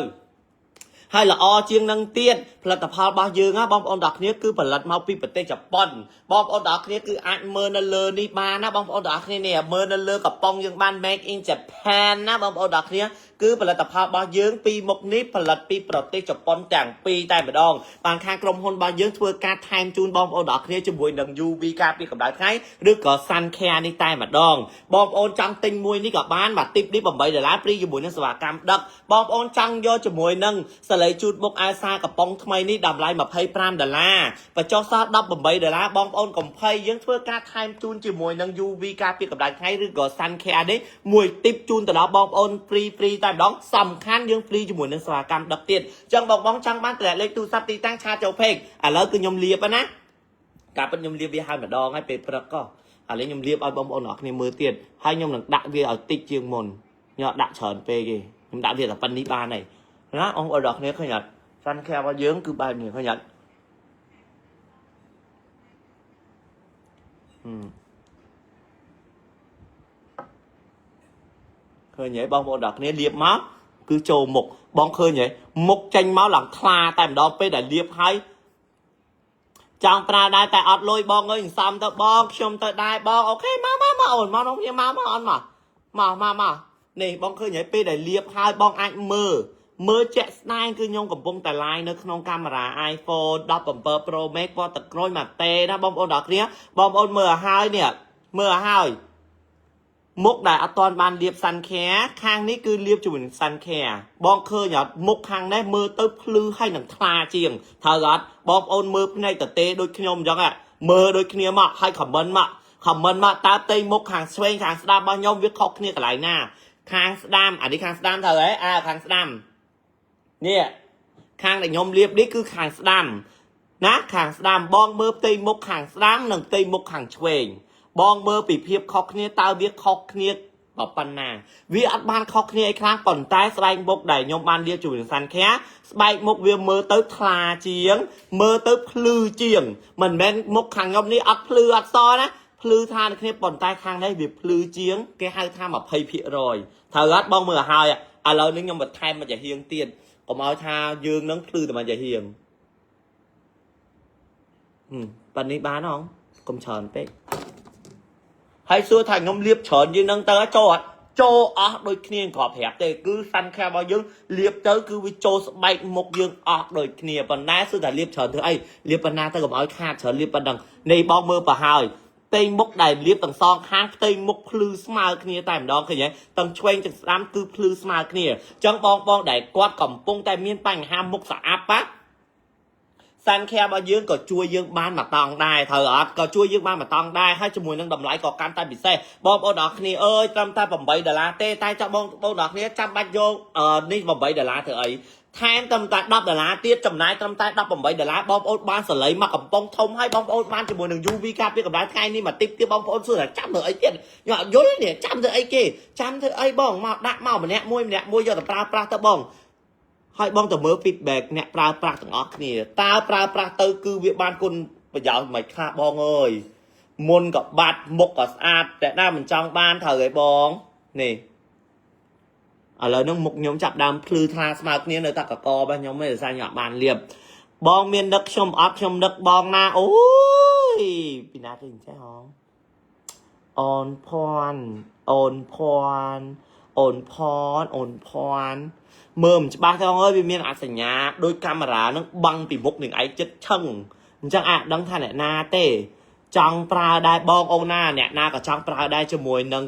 ហើយល្អជាងនឹងទៀតផលិតផលរបស់យើងណាបងប្អូនទាំងគ្នាគឺផលិតមកពីប្រទេសជប៉ុនបងប្អូនទាំងគ្នាគឺអាចមើលនៅលើនេះបានណាបងប្អូនទាំងគ្នានេះមើលនៅលើកំប៉ុងយើងបាន Made in Japan ណាបងប្អូនទាំងគ្នាគឺផលិតផលរបស់យើងពីរមុខនេះផលិតពីប្រទេសជប៉ុនទាំងពីរតែម្ដងបានខាងក្រុមហ៊ុនរបស់យើងធ្វើការថែមជូនបងប្អូនទាំងគ្នាជាមួយនឹង UV ការពារកម្ដៅថ្ងៃឬក៏ Sun Care នេះតែម្ដងបងប្អូនចង់ទិញមួយនេះក៏បានបាទទីបនេះ8ដុល្លារព្រីជាមួយនឹងសេវាកម្មដឹកបងប្អូនចង់យកជាមួយនឹងសលៃជូតមុខអែសាកំប៉ុងថ្មីនេះតម្លៃ25ដុល្លារបញ្ចុះសល់18ដុល្លារបងប្អូនកុំភ័យយើងធ្វើការថែមជូនជាមួយនឹង UV ការពារកម្ដៅថ្ងៃឬក៏ Sun Care នេះមួយទីបជូនទៅដល់បងប្អូន free free តែម្ដងសំខាន់យើង free ជាមួយនឹងសេវាកម្មដឹកទៀតអញ្ចឹងបងបងចង់បានតម្លាក់លេខទូរស័ព្ទទីតាំង chat ចូល page ឥឡូវគឺខ្ញុំលាបណាការពិតខ្ញុំលាបវាហើយម្ដងហើយពេលព្រឹកក៏ឥឡូវខ្ញុំលាបឲ្យបងប្អូនទាំងអស់គ្នាមើលទៀតហើយខ្ញុំនឹងដាក់វាឲ្យតិចជាងមុនខ្ញុំអត់ដាក់ច្រើនពេកទេខ្ញុំដាក់វាតែប៉ុណ្្នេះបានហើយណាបងប្អូនទាំងអស់គ្នាឃើញអត់ Sun Care របស់យើងគឺបែបនេះឃើញអត់ហឹមឃើញហើយបងប្អូនទាំងអស់គ្នាលាបមក គឺចូលមុខបងឃើញហ៎មុខចេញមកឡើងថ្លាតែម្ដងពេលដែលលាបហើយចង់ប្រើដែរតែអត់លុយបងអើយសំទៅបងខ្ញុំទៅដែរបង OK មកមកមកអូនមកនោះគ្នាមកមកអូនមកមកមកមកនេះបងឃើញហើយពេលដែលលាបហើយបងអាចមើលមើលជាក់ស្ដែងគឺខ្ញុំកំពុងតែ live នៅក្នុងកាមេរ៉ា iPhone 17 Pro Max ពណ៌ទឹកក្រូចមកទេណាបងប្អូនដល់គ្នាបងប្អូនមើលឲ្យហើយនេះមើលឲ្យហើយ មុខដែលអត់ទាន់បានលាប Sun Care ខាងនេះគឺលាបជាមួយនឹង Sun Care បងឃើញអត់មុខខាងនេះមើលទៅភ្លឺហើយនឹងថ្លាជាងត្រូវអត់បងប្អូនមើលភ្នែកតទេដូចខ្ញុំអញ្ចឹងហ่ะមើលដូចគ្នាមកហើយ comment មក comment មកតើផ្ទៃមុខខាងឆ្វេងខាងស្ដាំរបស់ខ្ញុំវាខុសគ្នាកន្លែងណា ខាងស្ដាំអានេះខាងស្ដាំត្រូវហ៎អើខាងស្ដាំនេះខាងដែលខ្ញុំលាបនេះគឺខាងស្ដាំណាខាងស្ដាំបងមើលផ្ទៃមុខខាងស្ដាំនិងផ្ទៃមុខខាងឆ្វេង បងមើលពីភាពខុសគ្នាតើវាខុសគ្នាប៉ុណ្ណាវាអត់បានខុសគ្នាអីខ្លាំងប៉ុន្តែស្បែកមុខដែលខ្ញុំបានលាបជាមួយនឹង Sun Care ស្បែកមុខវាមើលទៅថ្លាជាង មើលទៅភ្លឺជាងមិនមែនមុខខាងខ្ញុំនេះអត់ភ្លឺអត់សណាភ្លឺថានឹងគ្នាប៉ុន្តែខាងនេះវាភ្លឺជាងគេហៅថា20%ត្រូវអត់បងមើលឲ្យហើយឥឡូវនេះខ្ញុំបន្ថែមមួយចាហៀងទៀតកុំឲ្យថាយើងនឹងភ្លឺតែមួយចាហៀងហឹមប៉ានេះបានហងកុំច្រើនពេក ហើយសួរថាខ្ញុំលាបច្រើនជាងនឹងទៅចូលអត់ចូលអស់ដូចគ្នាគ្រាប់ប្រាប់ទេគឺ Sun Care របស់យើងលាបទៅគឺវាចូលស្បែកមុខយើងអស់ដូចគ្នាប៉ុន្តែសួរថាលាបច្រើនធ្វើអីលាបប៉ុណ្ណាទៅកុំឲ្យខាតច្រើនលាបប៉ុណ្ណឹងនេះបងមើលប្រហើយផ្ទៃមុខដែលលាបទាំងសងខាងផ្ទៃមុខភ្លឺស្មើគ្នាតែម្ដងឃើញទេទាំងឆ្វេងទាំងស្ដាំគឺភ្លឺស្មើគ្នាអញ្ចឹងបងបងដែលគាត់កំពុងតែមានបញ្ហាមុខស្អាប់ប៉ា Sun Care របស់យើងក៏ជួយយើងបានមួយតង់ដែរត្រូវអត់ក៏ជួយយើងបានមួយតង់ដែរហើយជាមួយនឹងតម្លៃក៏កាន់តែពិសេសបងប្អូនដល់គ្នាអើយត្រឹមតែ8ដុល្លារទេតែចាំបងប្អូនដល់គ្នាចាំបាច់យកនេះ8ដុល្លារធ្វើអីថែមត្រឹមតែ10ដុល្លារទៀតចំណាយត្រឹមតែ18ដុល្លារបងប្អូនបានសលៃមកកំប៉ុងធំហើយបងប្អូនបានជាមួយនឹង UV ការពារកម្ដៅថ្ងៃនេះមួយទីបទៀតបងប្អូនសួរថាចាំធ្វើអីទៀតខ្ញុំអត់យល់នេះចាំធ្វើអីគេចាំធ្វើអីបងមកដាក់មកម្នាក់មួយម្នាក់មួយយកទៅប្រើប្រាស់ទៅបង ហើយបងទៅមើល feedback អ្នកប្រើប្រាស់ទាំងអស់គ្នាតើប្រើប្រាស់ទៅគឺវាបានគុណប្រយោជន៍មិនខ្លះបងអើយមុនក៏បាត់មុខក៏ស្អាតតែណាមិនចង់បានត្រូវហើយបងនេះឥឡូវហ្នឹងមុខខ្ញុំចាប់ដើមភ្លឺថ្លាស្មើគ្នានៅតែកករបស់ខ្ញុំឯងដោយសារខ្ញុំអត់បានលាបបងមាននឹកខ្ញុំអត់ខ្ញុំនឹកបងណាអូយពីណាគេអញ្ចេះហងអូនភ័ណ្ឌអូនភ័ណ្ឌអូនភ័ណ្ឌអូនភ័ណ្ឌ មើលមិនច្បាស់ទេបងអើយវាមានអសញ្ញាដោយកាមេរ៉ានឹងបាំងពីមុខនឹងឯងចិត្តឆឹងអញ្ចឹងអាចដឹងថាអ្នកណាទេ ចង់ប្រើដែរបងអូនណាអ្នកណាក៏ចង់ប្រើដែរជាមួយនឹង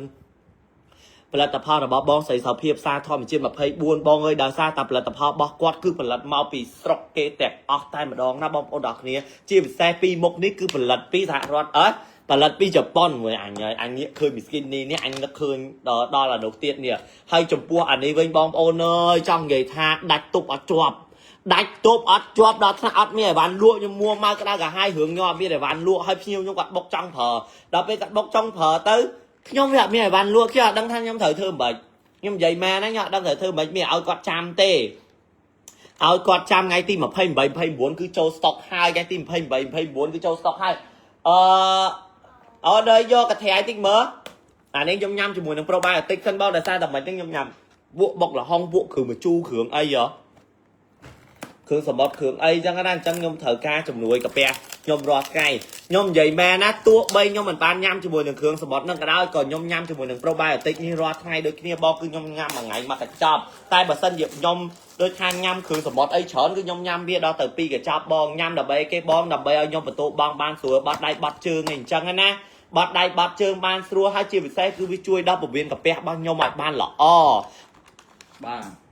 ផលិតផលរបស់បងស្រីសោភាពផ្សារធម្មជាតិ24បងអើយដោយសារតែផលិតផលរបស់គាត់គឺផលិតមកពីស្រុកគេទាំងអស់តែម្ដងណាបងប្អូនទាំងគ្នាជាពិសេសពីរមុខនេះគឺផលិតពីសហរដ្ឋអើផលិតពីជប៉ុនមួយអញហើយអញងាកឃើញមីស្គីននេះនេះអញនឹកឃើញដល់ដល់អានោះទៀតនេះហើយចំពោះអានេះវិញបងប្អូនអើយចង់និយាយថាដាច់ទប់អត់ជាប់ ដាច់ទប់អត់ជាប់ដល់ថ្នាក់អត់មានអីវ៉ាន់លក់ខ្ញុំមួមកក្តៅកាហាយរឿងខ្ញុំអត់មានអីវ៉ាន់លក់ហើយភ្ញៀវខ្ញុំគាត់បុកចង់ប្រើដល់ពេលគាត់បុកចង់ប្រើទៅខ្ញុំវាអត់មានអីវ៉ាន់លក់ខ្ញុំអត់ដឹងថាខ្ញុំត្រូវធ្វើមិនខ្ញុំនិយាយមែនណាខ្ញុំអត់ដឹងត្រូវធ្វើមិនមានឲ្យគាត់ចាំទេឲ្យគាត់ចាំថ្ងៃទី28 29គឺចូល stock ហើយថ្ងៃទី28 29គឺចូល stock ហើយអឺអត់ដល់យកកាថៃតិចមើលអានេះខ្ញុំញ៉ាំជាមួយនឹង probiotic សិនបងដោយសារតែមិនហ្នឹងខ្ញុំញ៉ាំវក់បុកលហុងវក់គ្រឿងម្ជូរគ្រឿងអីហ៎ គ្រឿងសម្បត្តិគ្រឿងអីចឹងណាអញ្ចឹងខ្ញុំត្រូវការជំនួយកាពះខ្ញុំរាល់ថ្ងៃខ្ញុំនិយាយមែនណាទោះបីខ្ញុំមិនបានញ៉ាំជាមួយនឹងគ្រឿងសម្បត្តិនឹងក៏ដោយក៏ខ្ញុំញ៉ាំជាមួយនឹង probiotic នេះរាល់ថ្ងៃដូចគ្នាបងគឺខ្ញុំញ៉ាំមួយថ្ងៃមួយកញ្ចប់តែបើសិនជាខ្ញុំដូចថាញ៉ាំគ្រឿងសម្បត្តិអីច្រើនគឺខ្ញុំញ៉ាំវាដល់ទៅពីរកញ្ចប់បងញ៉ាំដើម្បីគេបងដើម្បីឲ្យខ្ញុំបន្ទោបងបានស្រួលបាត់ដៃបាត់ជើងអីអញ្ចឹងណាបាត់ដៃបាត់ជើងបានស្រួលហើយជាពិសេសគឺវាជួយដល់ពោះវៀនកាពះរបស់ខ្ញុំឲ្យបានល្អ បាទ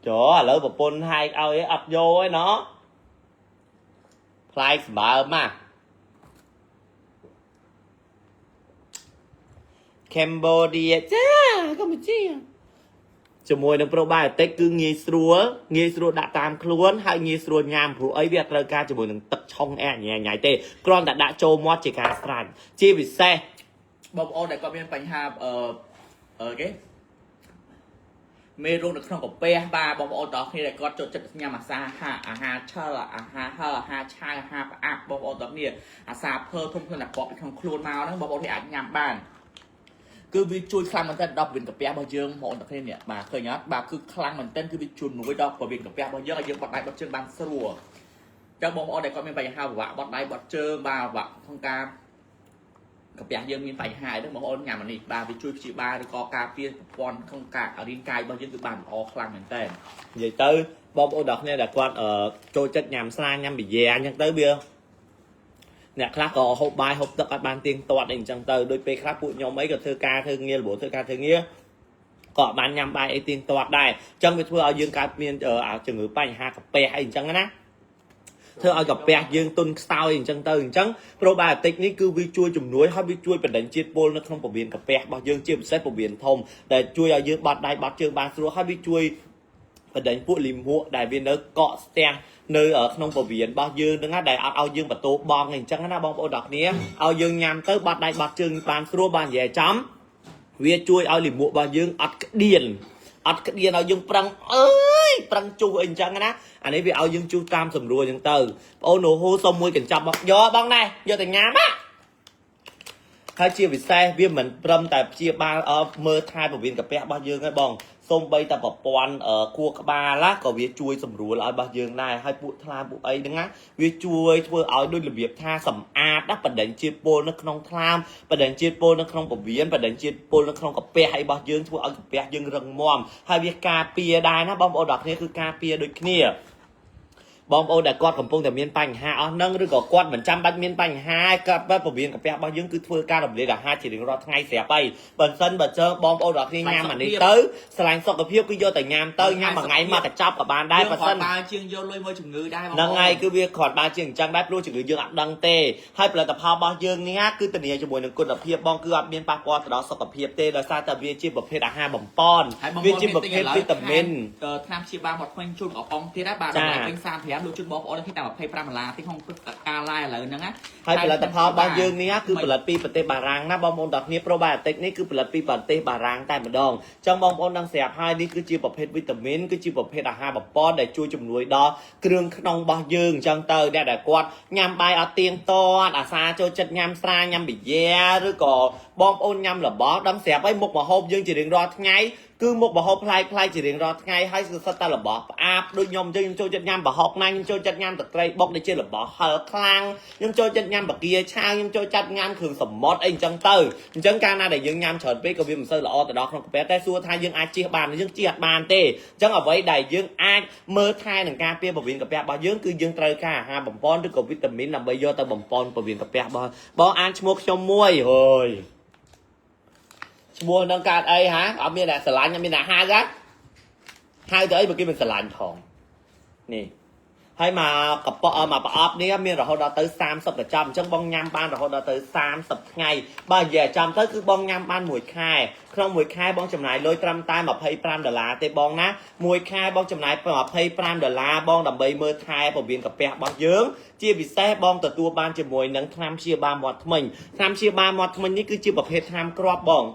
ចុះឥឡូវប្រពន្ធហែកឲ្យឯងអត់យកឯណោះផ្លែកសម្បើមណា Cambodia ចាកម្ពុជាជាមួយនឹង probiotic គឺងាយស្រួលងាយស្រួលដាក់តាមខ្លួនហើយងាយស្រួលញ៉ាំព្រោះអីវាអត់ត្រូវការជាមួយនឹងទឹកឆុងអែញ៉ៃញ៉ៃទេគ្រាន់តែដាក់ចូលមាត់ជាការស្រេចជាពិសេស បងប្អូនដែលគាត់មានបញ្ហាអឺអឺគេ មេរោគនៅក្នុងកាពះបាទបងប្អូនទាំងអស់គ្នាដែលគាត់ចូលចិត្តញ៉ាំអាសាហាអាហារឆឹលអាហារហឹរអាហារឆៅអាហារផ្អាប់បងប្អូនទាំងអស់គ្នាអាសាភើធំធំតែគាត់ពីក្នុងខ្លួនមកហ្នឹងបងប្អូនគេអាចញ៉ាំបានគឺវាជួយខ្លាំងមែនទែនដល់ពវៀនកាពះរបស់យើងបងប្អូនទាំងគ្នានេះបាទឃើញអត់បាទគឺខ្លាំងមែនទែនគឺវាជួយនួយដល់ពវៀនកាពះរបស់យើងឲ្យយើងបត់ដៃបត់ជើងបានស្រួលចឹងបងប្អូនដែលគាត់មានបញ្ហាពិបាកបត់ដៃបត់ជើងបាទពិបាកក្នុងការ កាពះយើងមានបញ្ហាអីហ្នឹងបងប្អូនញ៉ាំអានេះបាទវាជួយព្យាបាលឬក៏ការពារប្រព័ន្ធក្នុងការរាងកាយរបស់យើងគឺបានល្អខ្លាំងមែនតើ និយាយទៅបងប្អូនដល់គ្នាដែលគាត់អឺចូលចិត្តញ៉ាំស្រាញ៉ាំប៊ីយ៉ាអញ្ចឹងទៅវាអ្នកខ្លះក៏ហូបបាយហូបទឹកអត់បានទៀងទាត់អីអញ្ចឹងទៅដូចពេលខ្លះពួកខ្ញុំអីក៏ធ្វើការធ្វើងាររបួសធ្វើការធ្វើងារក៏អត់បានញ៉ាំបាយអីទៀងទាត់ដែរអញ្ចឹងវាធ្វើឲ្យយើងកើតមានអាជំងឺបញ្ហាកាពះអីអញ្ចឹងណាធ្វើឲ្យកាពះយើងទុនខ្សោយអញ្ចឹងទៅអញ្ចឹង probiotic នេះគឺវាជួយជំនួយហើយវាជួយបណ្ដេញជាតិពុលនៅក្នុងពោះវៀនកាពះរបស់យើងជាពិសេសពោះវៀនធំដែលជួយឲ្យយើងបាត់ដៃបាត់ជើងបានស្រួលហើយវាជួយ បណ្ដេញពួកលីមួកដែលវានៅកកស្ទះនៅក្នុងពវៀនរបស់យើងហ្នឹងណាដែលអត់ឲ្យយើងបន្ទោបងអីអញ្ចឹងណាបងប្អូនទាំងគ្នាឲ្យយើងញ៉ាំទៅបាត់ដៃបាត់ជើងបានស្រួលបាននិយាយចំវាជួយឲ្យលីមួករបស់យើងអត់ក្តៀនអត់ក្តៀនឲ្យយើងប្រឹងអើយប្រឹងជុះអីអញ្ចឹងណាអានេះវាឲ្យយើងជុះតាមសម្រួលអញ្ចឹងទៅបងអូនអូហូសុំមួយកញ្ចប់មកយកបងណែយកទៅញ៉ាំណាហើយជាពិសេសវាមិនត្រឹមតែព្យាបាលអមើលថែពវៀនកាពះរបស់យើងទេបង សូម្បីតែប្រព័ន្ធខួរក្បាលណាក៏វាជួយសម្រួលឲ្យរបស់យើងដែរហើយពួកថ្លើមពួកអីហ្នឹងណាវាជួយធ្វើឲ្យដូចរបៀបថាសម្អាតណាបណ្ដេញជាតិពុលនៅក្នុងថ្លើមបណ្ដេញជាតិពុលនៅក្នុងពវៀនបណ្ដេញជាតិពុលនៅក្នុងកាពះអីរបស់យើងធ្វើឲ្យកាពះយើងរឹងមាំហើយវាការពារដែរណាបងប្អូនទាំងគ្នាគឺការពារដូចគ្នាបងប្អូនដែលគាត់កំពុងតែមានបញ្ហាអស់ហ្នឹងឬក៏គាត់មិនចាំបាច់មានបញ្ហាគាត់បើពវៀនកាពះរបស់យើងគឺធ្វើការរំលាយអាហារជារៀងរាល់ថ្ងៃស្រាប់ហើយបើមិនសិនបើជើបងប្អូនទាំងគ្នាញ៉ាំអានេះទៅស្រឡាញ់សុខភាពគឺយកតែញ៉ាំទៅញ៉ាំមួយថ្ងៃមកកញ្ចប់ក៏បានដែរបើសិន បើជាងយកលុយមួយជំងឺដែរបង ហ្នឹងហើយគឺវាគ្រាន់បានជាងអញ្ចឹងដែរព្រោះជំងឺយើងអត់ដឹងទេហើយផលិតផលរបស់យើងនេះគឺធានាជាមួយនឹងគុណភាពបងគឺអត់មានប៉ះពាល់ទៅដល់សុខភាពទេដោយសារតែវាជាប្រភេទអាហារបំប៉នវាជាប្រភេទវីតាមីន ថ្នាំព្យាបាលមាត់ធ្មេញជូនកំប៉ុងទៀតដែរបាទតម្លៃពេញ35លក់ជូនបងប្អូនទីតាម25ដុល្លារទីក្នុងព្រឹត្តិការណ៍ឡាយឥឡូវហ្នឹងណា ហើយផលិតផលរបស់យើងនេះគឺផលិតពីប្រទេសបារាំងណាបងប្អូនទាំងគ្នា probiotic នេះគឺផលិតពីប្រទេសបារាំងតែម្ដងអញ្ចឹងបងប្អូនដឹងស្រាប់ហើយនេះគឺជាប្រភេទវីតាមីនគឺជាប្រភេទអាហារបំប៉នដែលជួយជំនួយដល់គ្រឿងក្នុងរបស់យើងអញ្ចឹងទៅអ្នកដែលគាត់ញ៉ាំបាយអត់ទៀងទាត់អាសាចូលចិត្តញ៉ាំស្រាញ៉ាំប៊ីយ៉ាឬក៏បងប្អូនញ៉ាំរបស់ដឹងស្រាប់ហើយមុខម្ហូបយើងជារៀងរាល់ថ្ងៃគឺមុខម្ហូបប្លែកប្លែកជារៀងរាល់ថ្ងៃហើយគឺសុទ្ធតែរបស់ផ្អាប់ដូចខ្ញុំអញ្ចឹងខ្ញុំចូលចិត្តញ៉ាំប្រហុកណាខ្ញុំចូលចិត្តញ៉ាំទឹកត្រីបុកដែលជារបស់ហឹរខ្លាំងខ្ញុំចូលចិត្តញ៉ាំបាគាឆាវខ្ញុំចូលចិត្តញ៉ាំគ្រឿងសមុទ្រអីអញ្ចឹងទៅអញ្ចឹងកាលណាដែលយើងញ៉ាំច្រើនពេកក៏វាមិនសូវល្អទៅដល់ក្នុងកាពះតែសួរថាយើងអាចជៀសបានយើងជៀសអត់បានទេអញ្ចឹងអ្វីដែលយើងអាចមើលថែនឹងការពារពោះវៀនកាពះរបស់យើងគឺយើងត្រូវការអាហារបំប៉នឬក៏វីតាមីនដើម្បីយកទៅបំប៉នពោះវៀនកាពះរបស់បងអានឈ្មោះខ្ញុំមួយហើយឈ្មោះនឹងកើតអីហាអត់មានអ្នកស្រឡាញ់អត់មានអ្នកហៅហ៎ហៅទៅអីបើគេមិនស្រឡាញ់ផងនេះហើយមកកប៉មកប្រអប់នេះមានរហូតដល់ទៅ30កញ្ចប់អញ្ចឹងបងញ៉ាំបានរហូតដល់ទៅ30ថ្ងៃបើនិយាយចាំទៅគឺបងញ៉ាំបានមួយខែក្នុងមួយខែបងចំណាយលុយត្រឹមតែ25ដុល្លារទេបងណាមួយខែបងចំណាយ25ដុល្លារបងដើម្បីមើលថែពវៀនកាពះរបស់យើងជាពិសេសបងទទួលបានជាមួយនឹងថ្នាំព្យាបាលមាត់ធ្មេញថ្នាំព្យាបាលមាត់ធ្មេញនេះគឺជាប្រភេទថ្នាំគ្រាប់បង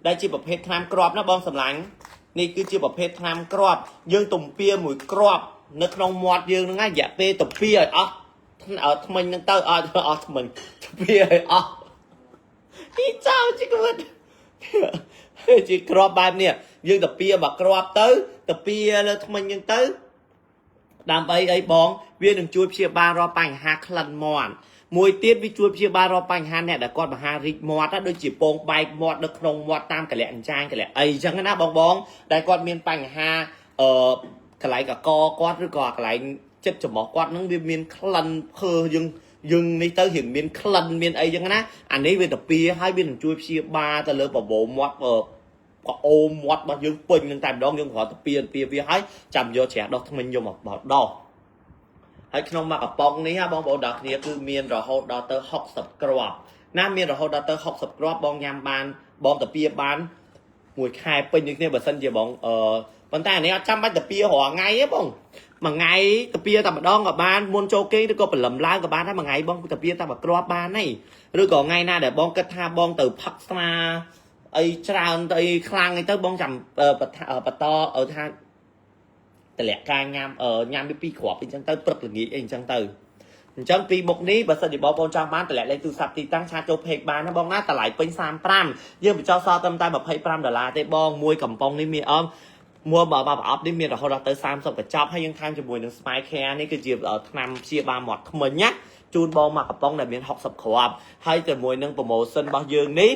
ដែលជាប្រភេទថ្នាំគ្រាប់ណាបងសម្លាញ់នេះគឺជាប្រភេទថ្នាំគ្រាប់យើងទំពាមួយគ្រាប់នៅក្នុងមាត់យើងហ្នឹងណារយៈពេលទំពាឲ្យអស់ថ្មិញហ្នឹងទៅអត់អស់ថ្មិញទំពាឲ្យអស់ទីចោលជីវិតជាគ្រាប់បែបនេះយើងទំពាមកគ្រាប់ទៅទំពាលើថ្មិញហ្នឹងទៅដើម្បីអីបងវានឹងជួយព្យាបាលរាល់បញ្ហាក្លិនមាត់មួយទៀតវាជួយព្យាបាលរាល់បញ្ហាអ្នកដែលគាត់មហារីកមាត់ណាដូចជាពងបែកមាត់នៅក្នុងមាត់តាមកលៈអញ្ចាញកលៈអីអញ្ចឹងណាបងបងដែលគាត់មានបញ្ហាអឺកន្លែងកកគាត់ឬក៏កន្លែងចិត្តច្រមុះគាត់ហ្នឹងវាមានក្លិនភើយើងយើងនេះទៅរៀងមានក្លិនមានអីចឹងណាអានេះវាទៅពៀហើយវានឹងជួយព្យាបាលទៅលើបបោមាត់កអូមមាត់របស់យើងពេញនឹងតែម្ដងយើងគ្រាន់តែពៀពៀវាហើយចាំយកច្រាសដោះថ្មិញយកមកបោះដោះ ហើយក្នុងមួយកំប៉ុងនេះបងប្អូនដល់គ្នាគឺមានរហូតដល់ទៅ60គ្រាប់ណាមានរហូតដល់ទៅ60គ្រាប់បងញ៉ាំបានបងតាពៀបានមួយខែពេញដូចគ្នាបើសិនជាបងអឺប៉ុន្តែអានេះអត់ចាំបាច់តាពៀរាល់ថ្ងៃទេបងមួយថ្ងៃតាពៀតែម្ដងក៏បានមុនចូលគេងឬក៏ព្រលឹមឡើងក៏បានដែរមួយថ្ងៃបងតាពៀតែមួយគ្រាប់បានហើយឬក៏ថ្ងៃណាដែលបងគិតថាបងទៅផឹកស្មា អីច្រើនទៅអីខ្លាំងអីទៅបងចាំបន្តឲ្យថាតម្លាក់ការញ៉ាំញ៉ាំវាពីរគ្រាប់អីចឹងទៅព្រឹកល្ងាចអីអញ្ចឹងទៅអញ្ចឹងពីមុខនេះបើសិនជាបងប្អូនចង់បានតម្លាក់លេខទូរស័ព្ទទីតាំង chat ចូល page បានណាបងណាតម្លៃពេញ35យើងបញ្ចុះសល់ត្រឹមតែ25ដុល្លារទេបងមួយកំប៉ុងនេះមានអមមួយបើប្រអប់នេះមានរហូតដល់ទៅ30កញ្ចប់ហើយយើងថែមជាមួយនឹង Smile Care នេះគឺជាថ្នាំព្យាបាលមាត់ធ្មេញណាជូនបងមកកំប៉ុងដែលមាន60គ្រាប់ហើយជាមួយនឹង promotion របស់យើងនេះ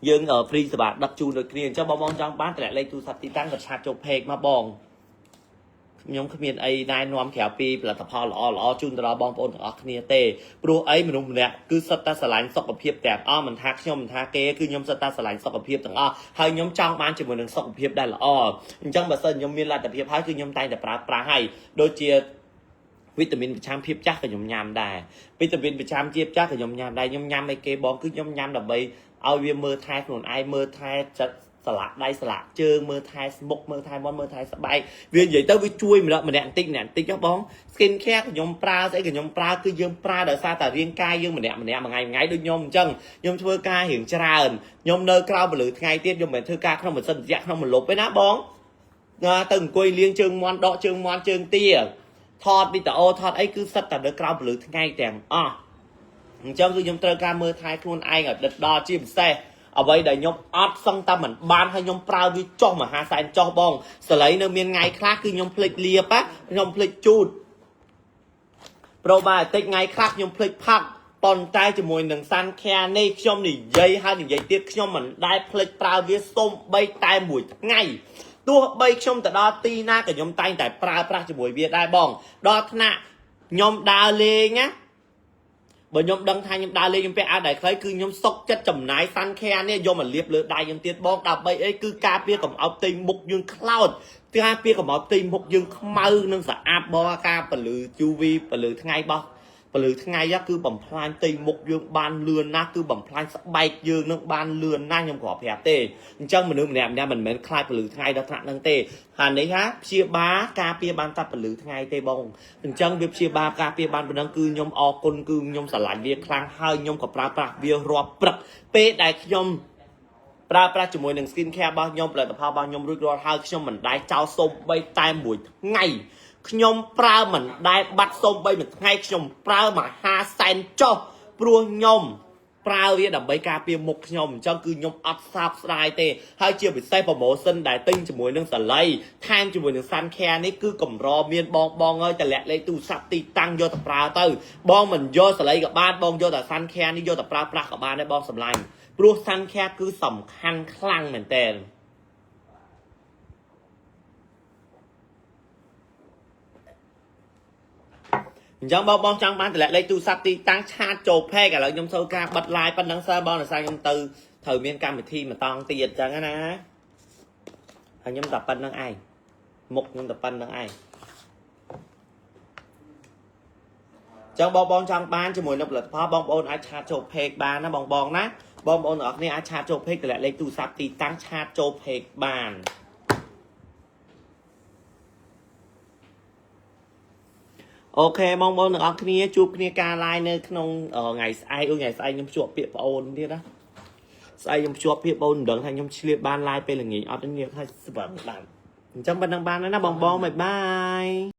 យើង free សេវាដឹកជូនដូចគ្នាអញ្ចឹងបងបងចង់បានតម្លាក់លេខទូរស័ព្ទទីតាំងក៏ chat ចូល page មកបងខ្ញុំគ្មានអីណែនាំក្រៅពីផលិតផលល្អល្អជូនទៅដល់បងប្អូនទាំងអស់គ្នាទេព្រោះអីមនុស្សម្នាក់គឺសុទ្ធតែស្រឡាញ់សុខភាពទាំងអស់មិនថាខ្ញុំមិនថាគេគឺខ្ញុំសុទ្ធតែស្រឡាញ់សុខភាពទាំងអស់ហើយខ្ញុំចង់បានជាមួយនឹងសុខភាពដែលល្អអញ្ចឹងបើសិនខ្ញុំមានលទ្ធភាពហើយគឺខ្ញុំតែងតែប្រើប្រាស់ហើយដូចជាវីតាមីនប្រចាំភាពចាស់ក៏ខ្ញុំញ៉ាំដែរវីតាមីនប្រចាំជាតិចាស់ក៏ខ្ញុំញ៉ាំដែរខ្ញុំញ៉ាំអីគេបងគឺខ្ញុំញ៉ាំដើម្បីឲ្យវាមើលថែខ្លួនឯងមើលថែចិត្តស្លាកដៃស្លាកជើងមើលថែស្មុកមើលថែមាត់មើលថែស្បែកវានិយាយទៅវាជួយម្នាក់ម្នាក់បន្តិចម្នាក់បន្តិចហ៎បង skin care ក៏ខ្ញុំប្រើស្អីក៏ខ្ញុំប្រើគឺយើងប្រើដោយសារតែរាងកាយយើងម្នាក់ម្នាក់មួយថ្ងៃមួយថ្ងៃដូចខ្ញុំអញ្ចឹងខ្ញុំធ្វើការរៀងច្រើនខ្ញុំនៅក្រៅពលឺថ្ងៃទៀតខ្ញុំមិនមែនធ្វើការក្នុងម៉ាស៊ីនត្រជាក់ក្នុងម្លប់ទេណាបងណាទៅអង្គុយលាងជើងមាន់ដកជើងមាន់ជើងទាថតវីដេអូថតអីគឺសិតតែនៅក្រៅពលឺថ្ងៃទាំងអស់អញ្ចឹងគឺខ្ញុំត្រូវការមើលថែខ្លួនឯងឲ្យដិតដល់ជាពិសេសអ្វីដែលខ្ញុំអត់សឹងតែមិនបានហើយខ្ញុំប្រើវាចុះមហាសែនចុះបងសលៃនៅមានថ្ងៃខ្លះគឺខ្ញុំភ្លេចលាបខ្ញុំភ្លេចជូត probiotic ថ្ងៃខ្លះខ្ញុំភ្លេចផឹកប៉ុន្តែជាមួយនឹង Sun Care នេះខ្ញុំនិយាយហើយនិយាយទៀតខ្ញុំមិនដែលភ្លេចប្រើវាសូម្បីតែមួយថ្ងៃទោះបីខ្ញុំទៅដល់ទីណាក៏ខ្ញុំតែងតែប្រើប្រាស់ជាមួយវាដែរបងដល់ថ្នាក់ខ្ញុំដើរលេងណាបើខ្ញុំដឹងថាខ្ញុំដើរលេងខ្ញុំពាក់អាវដៃខ្លីគឺខ្ញុំសុកចិត្តចំណាយ Sun Care នេះយកមកលាបលើដៃខ្ញុំទៀតបងដើម្បីអីគឺការពារកុំឲ្យផ្ទៃមុខយើងខ្លោចការពារកុំឲ្យផ្ទៃមុខយើងខ្មៅនិងស្អាតបងការពលឺ UV ពលឺថ្ងៃបោះពលឺថ្ងៃគឺបំផ្លាញផ្ទៃមុខយើងបានលឿនណាស់គឺបំផ្លាញស្បែកយើងនឹងបានលឿនណាស់ខ្ញុំគ្រាន់ប្រាប់ទេអញ្ចឹងមនុស្សម្នាក់ម្នាក់មិនមែនខ្លាចពលឺថ្ងៃដល់ថ្នាក់ហ្នឹងទេហើយនេះហាព្យាបាលការពារបានតែពលឺថ្ងៃទេបងអញ្ចឹងវាព្យាបាលការពារបានប៉ុណ្ណឹងគឺខ្ញុំអរគុណគឺខ្ញុំស្រឡាញ់វាខ្លាំងហើយខ្ញុំក៏ប្រើប្រាស់វារាប់ព្រឹកពេលដែលខ្ញុំប្រើប្រាស់ជាមួយនឹង skin care របស់ខ្ញុំផលិតផលរបស់ខ្ញុំរួចរាល់ហើយខ្ញុំមិនដែលចោលសូម្បីតែមួយថ្ងៃខ្ញុំប្រើមិនដែលបាត់សូម្បីមួយថ្ងៃខ្ញុំប្រើមហាសែនចុះព្រោះខ្ញុំប្រើវាដើម្បីការពារមុខខ្ញុំអញ្ចឹងគឺខ្ញុំអត់សោកស្ដាយទេហើយជាពិសេស promotion ដែលទិញជាមួយនឹងសាលីថែមជាមួយនឹង Sun Care នេះគឺកម្រមានបងបងអើយតម្លាក់លេខទូរស័ព្ទទីតាំងយកទៅប្រើទៅបងមិនយកសាលីក៏បានបងយកតែ Sun Care នេះយកទៅប្រើប្រាស់ក៏បានដែរបងសម្លាញ់ព្រោះ Sun Care គឺសំខាន់ខ្លាំងមែនតើអញ្ចឹងបងបងចង់បានតម្លាក់លេខទូរស័ព្ទទីតាំង chat ចូល page ឥឡូវខ្ញុំសូវការបិទ live ប៉ុណ្ណឹងសើបងដោយសារខ្ញុំទៅត្រូវមានកម្មវិធីមួយតង់ទៀតអញ្ចឹងណាហើយខ្ញុំតែប៉ុណ្្នឹងឯងមុខខ្ញុំតែប៉ុណ្្នឹងឯងចឹងបងបងចង់បានជាមួយនឹងផលិតផលបងប្អូនអាច chat ចូល page បានណាបងបងណាបងប្អូនទាំងអស់គ្នាអាច chat ចូល page តម្លាក់លេខទូរស័ព្ទទីតាំង chat ចូល page បាន OK បងប្អូនទាំងអស់គ្នាជួបគ្នាការ live នៅក្នុងថ្ងៃស្អែកអូថ្ងៃស្អែកខ្ញុំភ្ជាប់ពាក្យប្អូនទៀតណាស្អែកខ្ញុំភ្ជាប់ពាក្យប្អូនមិនដឹងថាខ្ញុំឆ្លៀតបាន live ពេលល្ងាចអត់ទេនេះថាស្បើបានអញ្ចឹងប៉ុណ្ណឹងបានហើយណាបងបង bye bye.